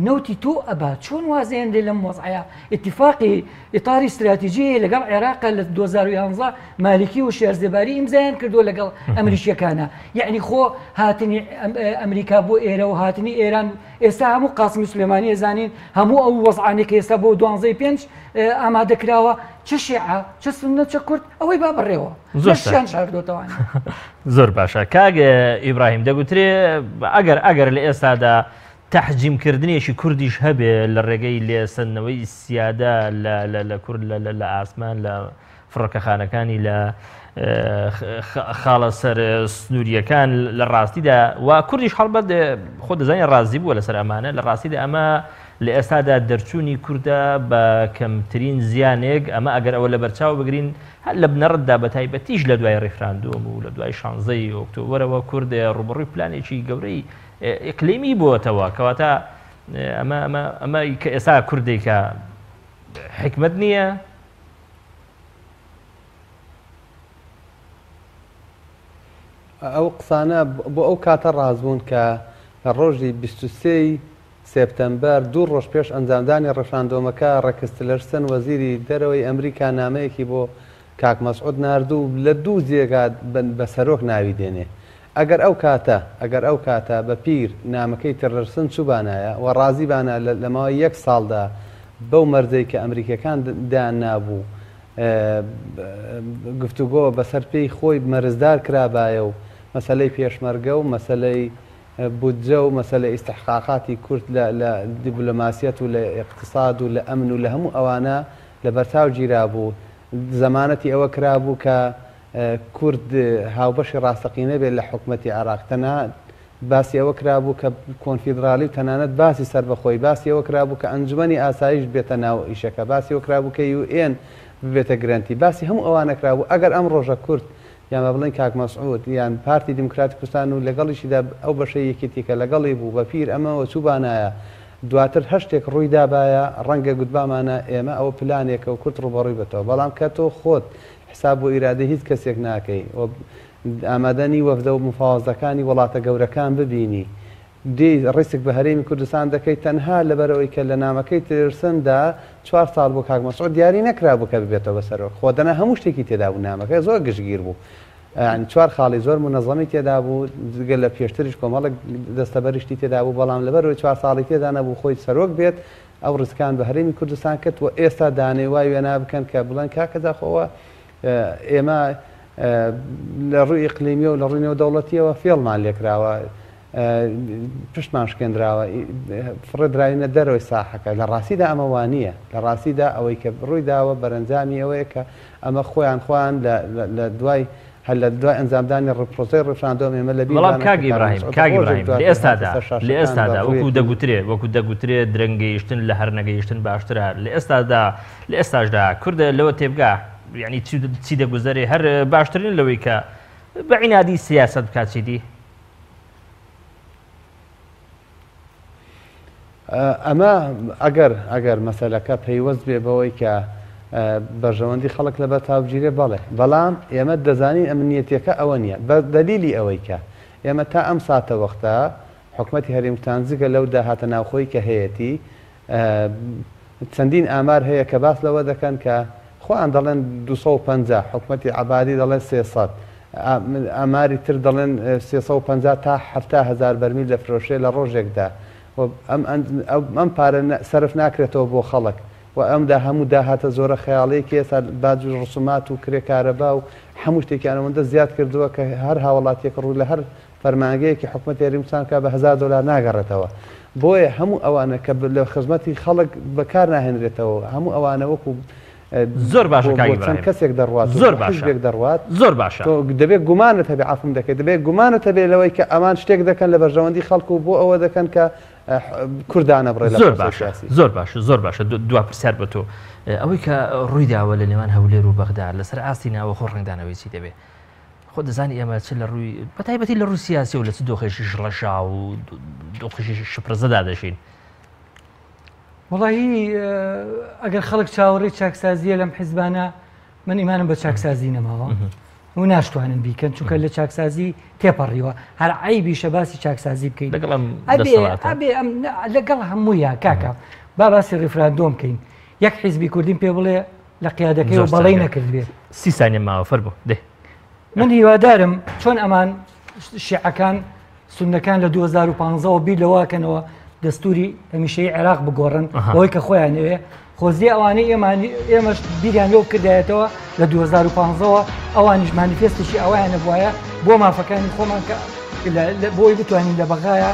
نەوتی تۆ ئەبا چۆن وازێن لێ لەم وەزعەیە ئیتیفاقی ئیتاری ستراتیجی هەیە لەگەڵ عێراق لە 2011 مالکی و شێر زێباری ئیمزایان کردووە لەگەڵ ئەمریکیەکانە یعنی خۆ هاتنی ئەمریکا بۆ ئێرە و هاتنی ئێران ئێستا هەموو قاسمی سلێمانی ئەزانین هەموو ئەو وەزعانەی کە ئێستا بۆ دوانزەی پێنج ئامادە کراوە چ شیعە چ سوننە چ کورد ئەوەی با بەڕێوە زۆر شاردۆتەوە زۆر باشە کاک ئیبراهیم دەگوترێ ئەگەر ئەگەر لە ئێستادا تەحجیمکردنێکی کوردیش هەبێ لە ڕێگەی لێسەندنەوەی سیادە لە کورد لە ئاسمان لە فڕۆکەخانەکانی لە خاڵە سەر سنووریەکان لە ڕاستیدا و کوردیش هەڵبەت خۆ دەزانانی ڕازی بووە لەسەر ئەمانە لە ڕاستیدا ئەمە لە ئێستادا دەرچوونی کوردە بە کەمترین زیانێک ئەمە ئەگەر ئەوە لەبەرچاو بگرین هەر لە بنەڕەتدا بە تایبەتیش لە دوای ڕیفراندۆم و لە دوای شانزەی ئۆکتۆبەرەوە کورد ڕووبەڕووی پلانێکی گەورەی ئیقلیمی بۆتەوە کەواتە ئەمە ئەمە ئەمە کە ئێستا کوردێکە حکمت نییە؟ ئەو قسانە بۆ ئەو کاتە ڕاست بوون کە لە ڕۆژی 23 ی سێپتەمبەر، دوو ڕۆژ پێش ئەنجامدانی ڕێفراندۆمەکە، ڕێکس تلەرسن وەزیری دەرەوەی ئەمریکا نامەیەکی بۆ کاک مەسعود نارد و لە دوو جێگا بە سەرۆک ناوی دێنێ. ئەگەر ئەو کاتە ئەگەر ئەو کاتە بە پیر نامەکەی تلەرسن چووبانایە و ڕازی بانا لە لە ماوەی یەک ساڵدا بەو مەرجەی کە ئەمریکیەکان دایان نابوو گفتوگۆ بەسەر پێی خۆی مەرجدار کرابایە و مەسەلەی پێشمەرگە و مەسەلەی بودجە و مەسەلەی ئیستحقاقاتی کورد لە لە دیبلۆماسیەت و لە ئیقتساد و لە ئەمن و لە هەموو ئەوانە لە بەرچاو گیرابوو، زەمانەتی ئەوە کرابوو کە کورد هاوبەشی ڕاستەقینە بێت لە حکومەتی عێراق، تەنها باسی ئەوە کرابوو کە کۆنفیدراڵی و تەنانەت باسی سەربەخۆیی، باسی ئەوە کرابوو کە ئەنجومەنی ئاسایش بێتە ناو ئیشەکە، باسی ئەوە کرابوو کە یو ئێن ببێتە گرەنتی، باسی هەموو ئەوانە کرابوو، ئەگەر ئەم ڕۆژە کورد یان با بڵێین کاک مەسعود یان پارتی دیموکراتی کوردستان و لەگەڵیشیدا ئەو بەشەی یەکێتی کە لەگەڵی بوو بە پیر ئەمەوە چووبانایە دواتر هەر شتێک ڕووی دابایە ڕەنگە گوتبامانە ئێمە ئەوە پلانێکە و کورد ڕووبەڕووی بێتەوە بەڵام کە تۆ خۆت حساب بۆ ئیرادەی هیچ کەسێک ناکەی و ئامادە نی وەفدە و مفاوەزەکانی وڵاتە گەورەکان ببینی دێی ڕیسک بە هەرێمی کوردستان دەکەی تەنها لەبەرئەوەی کە لە نامەکەی تیلرسن دا چوار ساڵ بۆ کاک مەسعود دیاری نەکرابوو کە ببێتەوە بە سەرۆک خۆ دەنا هەموو شتێکی تێدا بوو نامەکە زۆر گشتگیر بوو یانی چوار خاڵی زۆر مونەزەمی تێدا بوو جگە لە پێشتریش کۆمەڵێک دەستەبەریشتی تێدا بوو بەڵام لەبەرئەوەی چوار ساڵی تێدا نەبوو خۆی سەرۆک بێت ئەو ڕیسکان بە هەرێمی کوردستان کرد و ئێستا دانەی وای وێنا بکەن کە بڵێن کاکە جا خۆ ئەوە ئێمە لە ڕووی ئیقلیمیەوە لە ڕووی نێودەوڵەتیەوە فێڵمان لێکراوە پشتمان شکێندراوە، فڕێدراوینە دەرەوەی ساحەکە، لە ڕاستیدا ئەمە وانییە، لە ڕاستیدا ئەوەی کە ڕووی داوە بەرەنجامی ئەوەیە کە ئەمە خۆیان خۆیان لە دوای هەر لە دوای ئەنجامدانی پرۆسەی ڕیفراندۆم ئێمە لە بەڵام بیرمانە کاک کە کاک ئیبراهیم مەسعود کاک ڕۆژێک ئیبراهیم لە دواتر هاتە ئێستادا سەر لە شاشەکان بە ئێستادا وەکو ڕوویەکی دەگوترێ وەکو دەگوترێ درەنگ گەیشتن لە هەر نەگەیشتن باشترە لە ئێستادا لە ئێستاشدا کوردە لەوە تێبگا یعنی چی چی دەگوزەرێ هەر باشترین لەوەی کە بە عینادی سیاسەت بکات چیدی ئەمە ئەگەر ئەگەر مەسەلەکە پەیوەست بێ بەوەی کە بەرژەوەندی خەڵک لەبەر تاوگیرێ بەڵێ بەڵام ئێمە دەزانین ئەمنیەتیەکە ئەوە نییە بە دەلیلی ئەوەی کە ئێمە تا ئەم ساتە وەختە حکومەتی هەرێمتان جگە لەو داهاتە ناوخۆی کە هەیەتی چەندین ئامار هەیە کە باس لەوە دەکەن کە خۆیان دەڵێن 250، حکومەتی عەبادی دەڵێن 300، ئاماری تر دەڵێن 350 تا 70 هەزار بەرمیل دەفرۆشرێت لە ڕۆژێکدا و ئەم پارە سەرف ناکرێتەوە بۆ خەڵک و ئەم دا هەموو داهاتە زۆرە خەیاڵیەی کە ئێستا باج و ڕسومات و کرێ کارەبا و هەموو شتێکیان ئەوەندە زیاد کردووە کە هەر هاوڵاتیەک ڕوو لە هەر. فەرمانگەیەکی حکومەتی هەرێمی کوردستان بکات بە 1000 دۆلار ناگەڕێتەوە. بۆیە هەموو ئەوانە کە لە خزمەتی خەڵک بەکار ناهێنرێتەوە، هەموو ئەوانە وەکو زۆر باشە بۆ کاک بۆ چەند ئیبراهیم. کەسێک دەڕوات و زۆر بۆ باشە. حیزبێک دەڕوات. زۆر باشە. تۆ دەبێت گومانت هەبێ عەفوم دەکەی دەبێت گومانت هەبێ لەوەی کە ئەمان شتێک دەکەن لە بەرژەوەندی خەڵک و بۆ ئەوە دەکەن کە کورد دانەبڕێ لە زۆر پرۆسەی باشە سیاسی. زۆر باشە زۆر باشە دوا پرسیار بە تۆ ئەوەی کە ڕووی داوە لە نێوان هەولێر و بەغدا لەسەر ئاستی ناوەخۆ ڕەنگدانەوەی چی دەبێ؟ خۆ دەزانی ئێمە چ لە ڕووی بە تایبەتی لە ڕووی سیاسی و لە چ دۆخێکی شڵەژاو و دۆخێکی شپرزەدا دەژین. وەڵاهی ئەگەر خەڵک چاوەڕێی چاکسازیە لەم حیزبانە من ئیمانم بە چاکسازی نەماوە و ناشتوانن بیکەن چونکە لە چاکسازی تێپەڕیوە هەر عیبیشە باسی چاکسازی بکەین لەگەڵ ئەم ئەبێ دەسەڵاتە. ئەبێ ئەم لەگەڵ هەموویا کاکە با باسی ڕیفراندۆم بکەین یەک حیزبی کوردیم پێ بڵێ لە قیادەکەی زۆر و بەڵێ چاکە. نەکردبێ. 30 سانیە ماوە فەرموو دێ. من هیوادارم چۆن ئەمان شیعەکان سوننەکان لە 2015ەوە بیر لەوەکەنەوە دەستوری هەمیشەی عێراق بگۆڕن بەوەی کە خۆیانەوێ خۆزیە ئەوانەی ئێمەش بیریان لەو کردایەتەوە لە 2015ەوە ئەوانیش مانیفێستێکی ئەویان نەبوایە بۆ مافەکانی خۆمان کە بۆی بتوانین لە بەغایە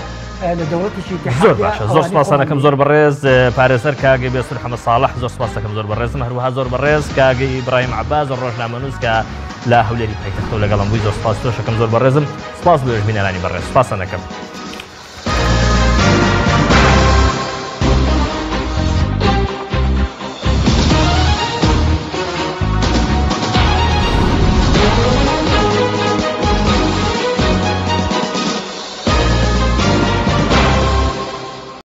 لە دەوڵەتێکی زۆر باشە زۆر سپاسانەکەم زۆر بەڕێز پارێزەر کاک بێسور حەمە ساڵح زۆر سپاس دەکەم زۆر بەڕێزم هەروەها زۆر بەڕێز کاک ئیبراهیم عەباس ڕۆژنامەنووس کە لە هەولێری پایتەختەوە لەگەڵم بووی زۆر سپاس تۆشەکەم زۆر بەڕێزم سپاس بۆ بینەرانی بەڕێز سپاسانەکەم.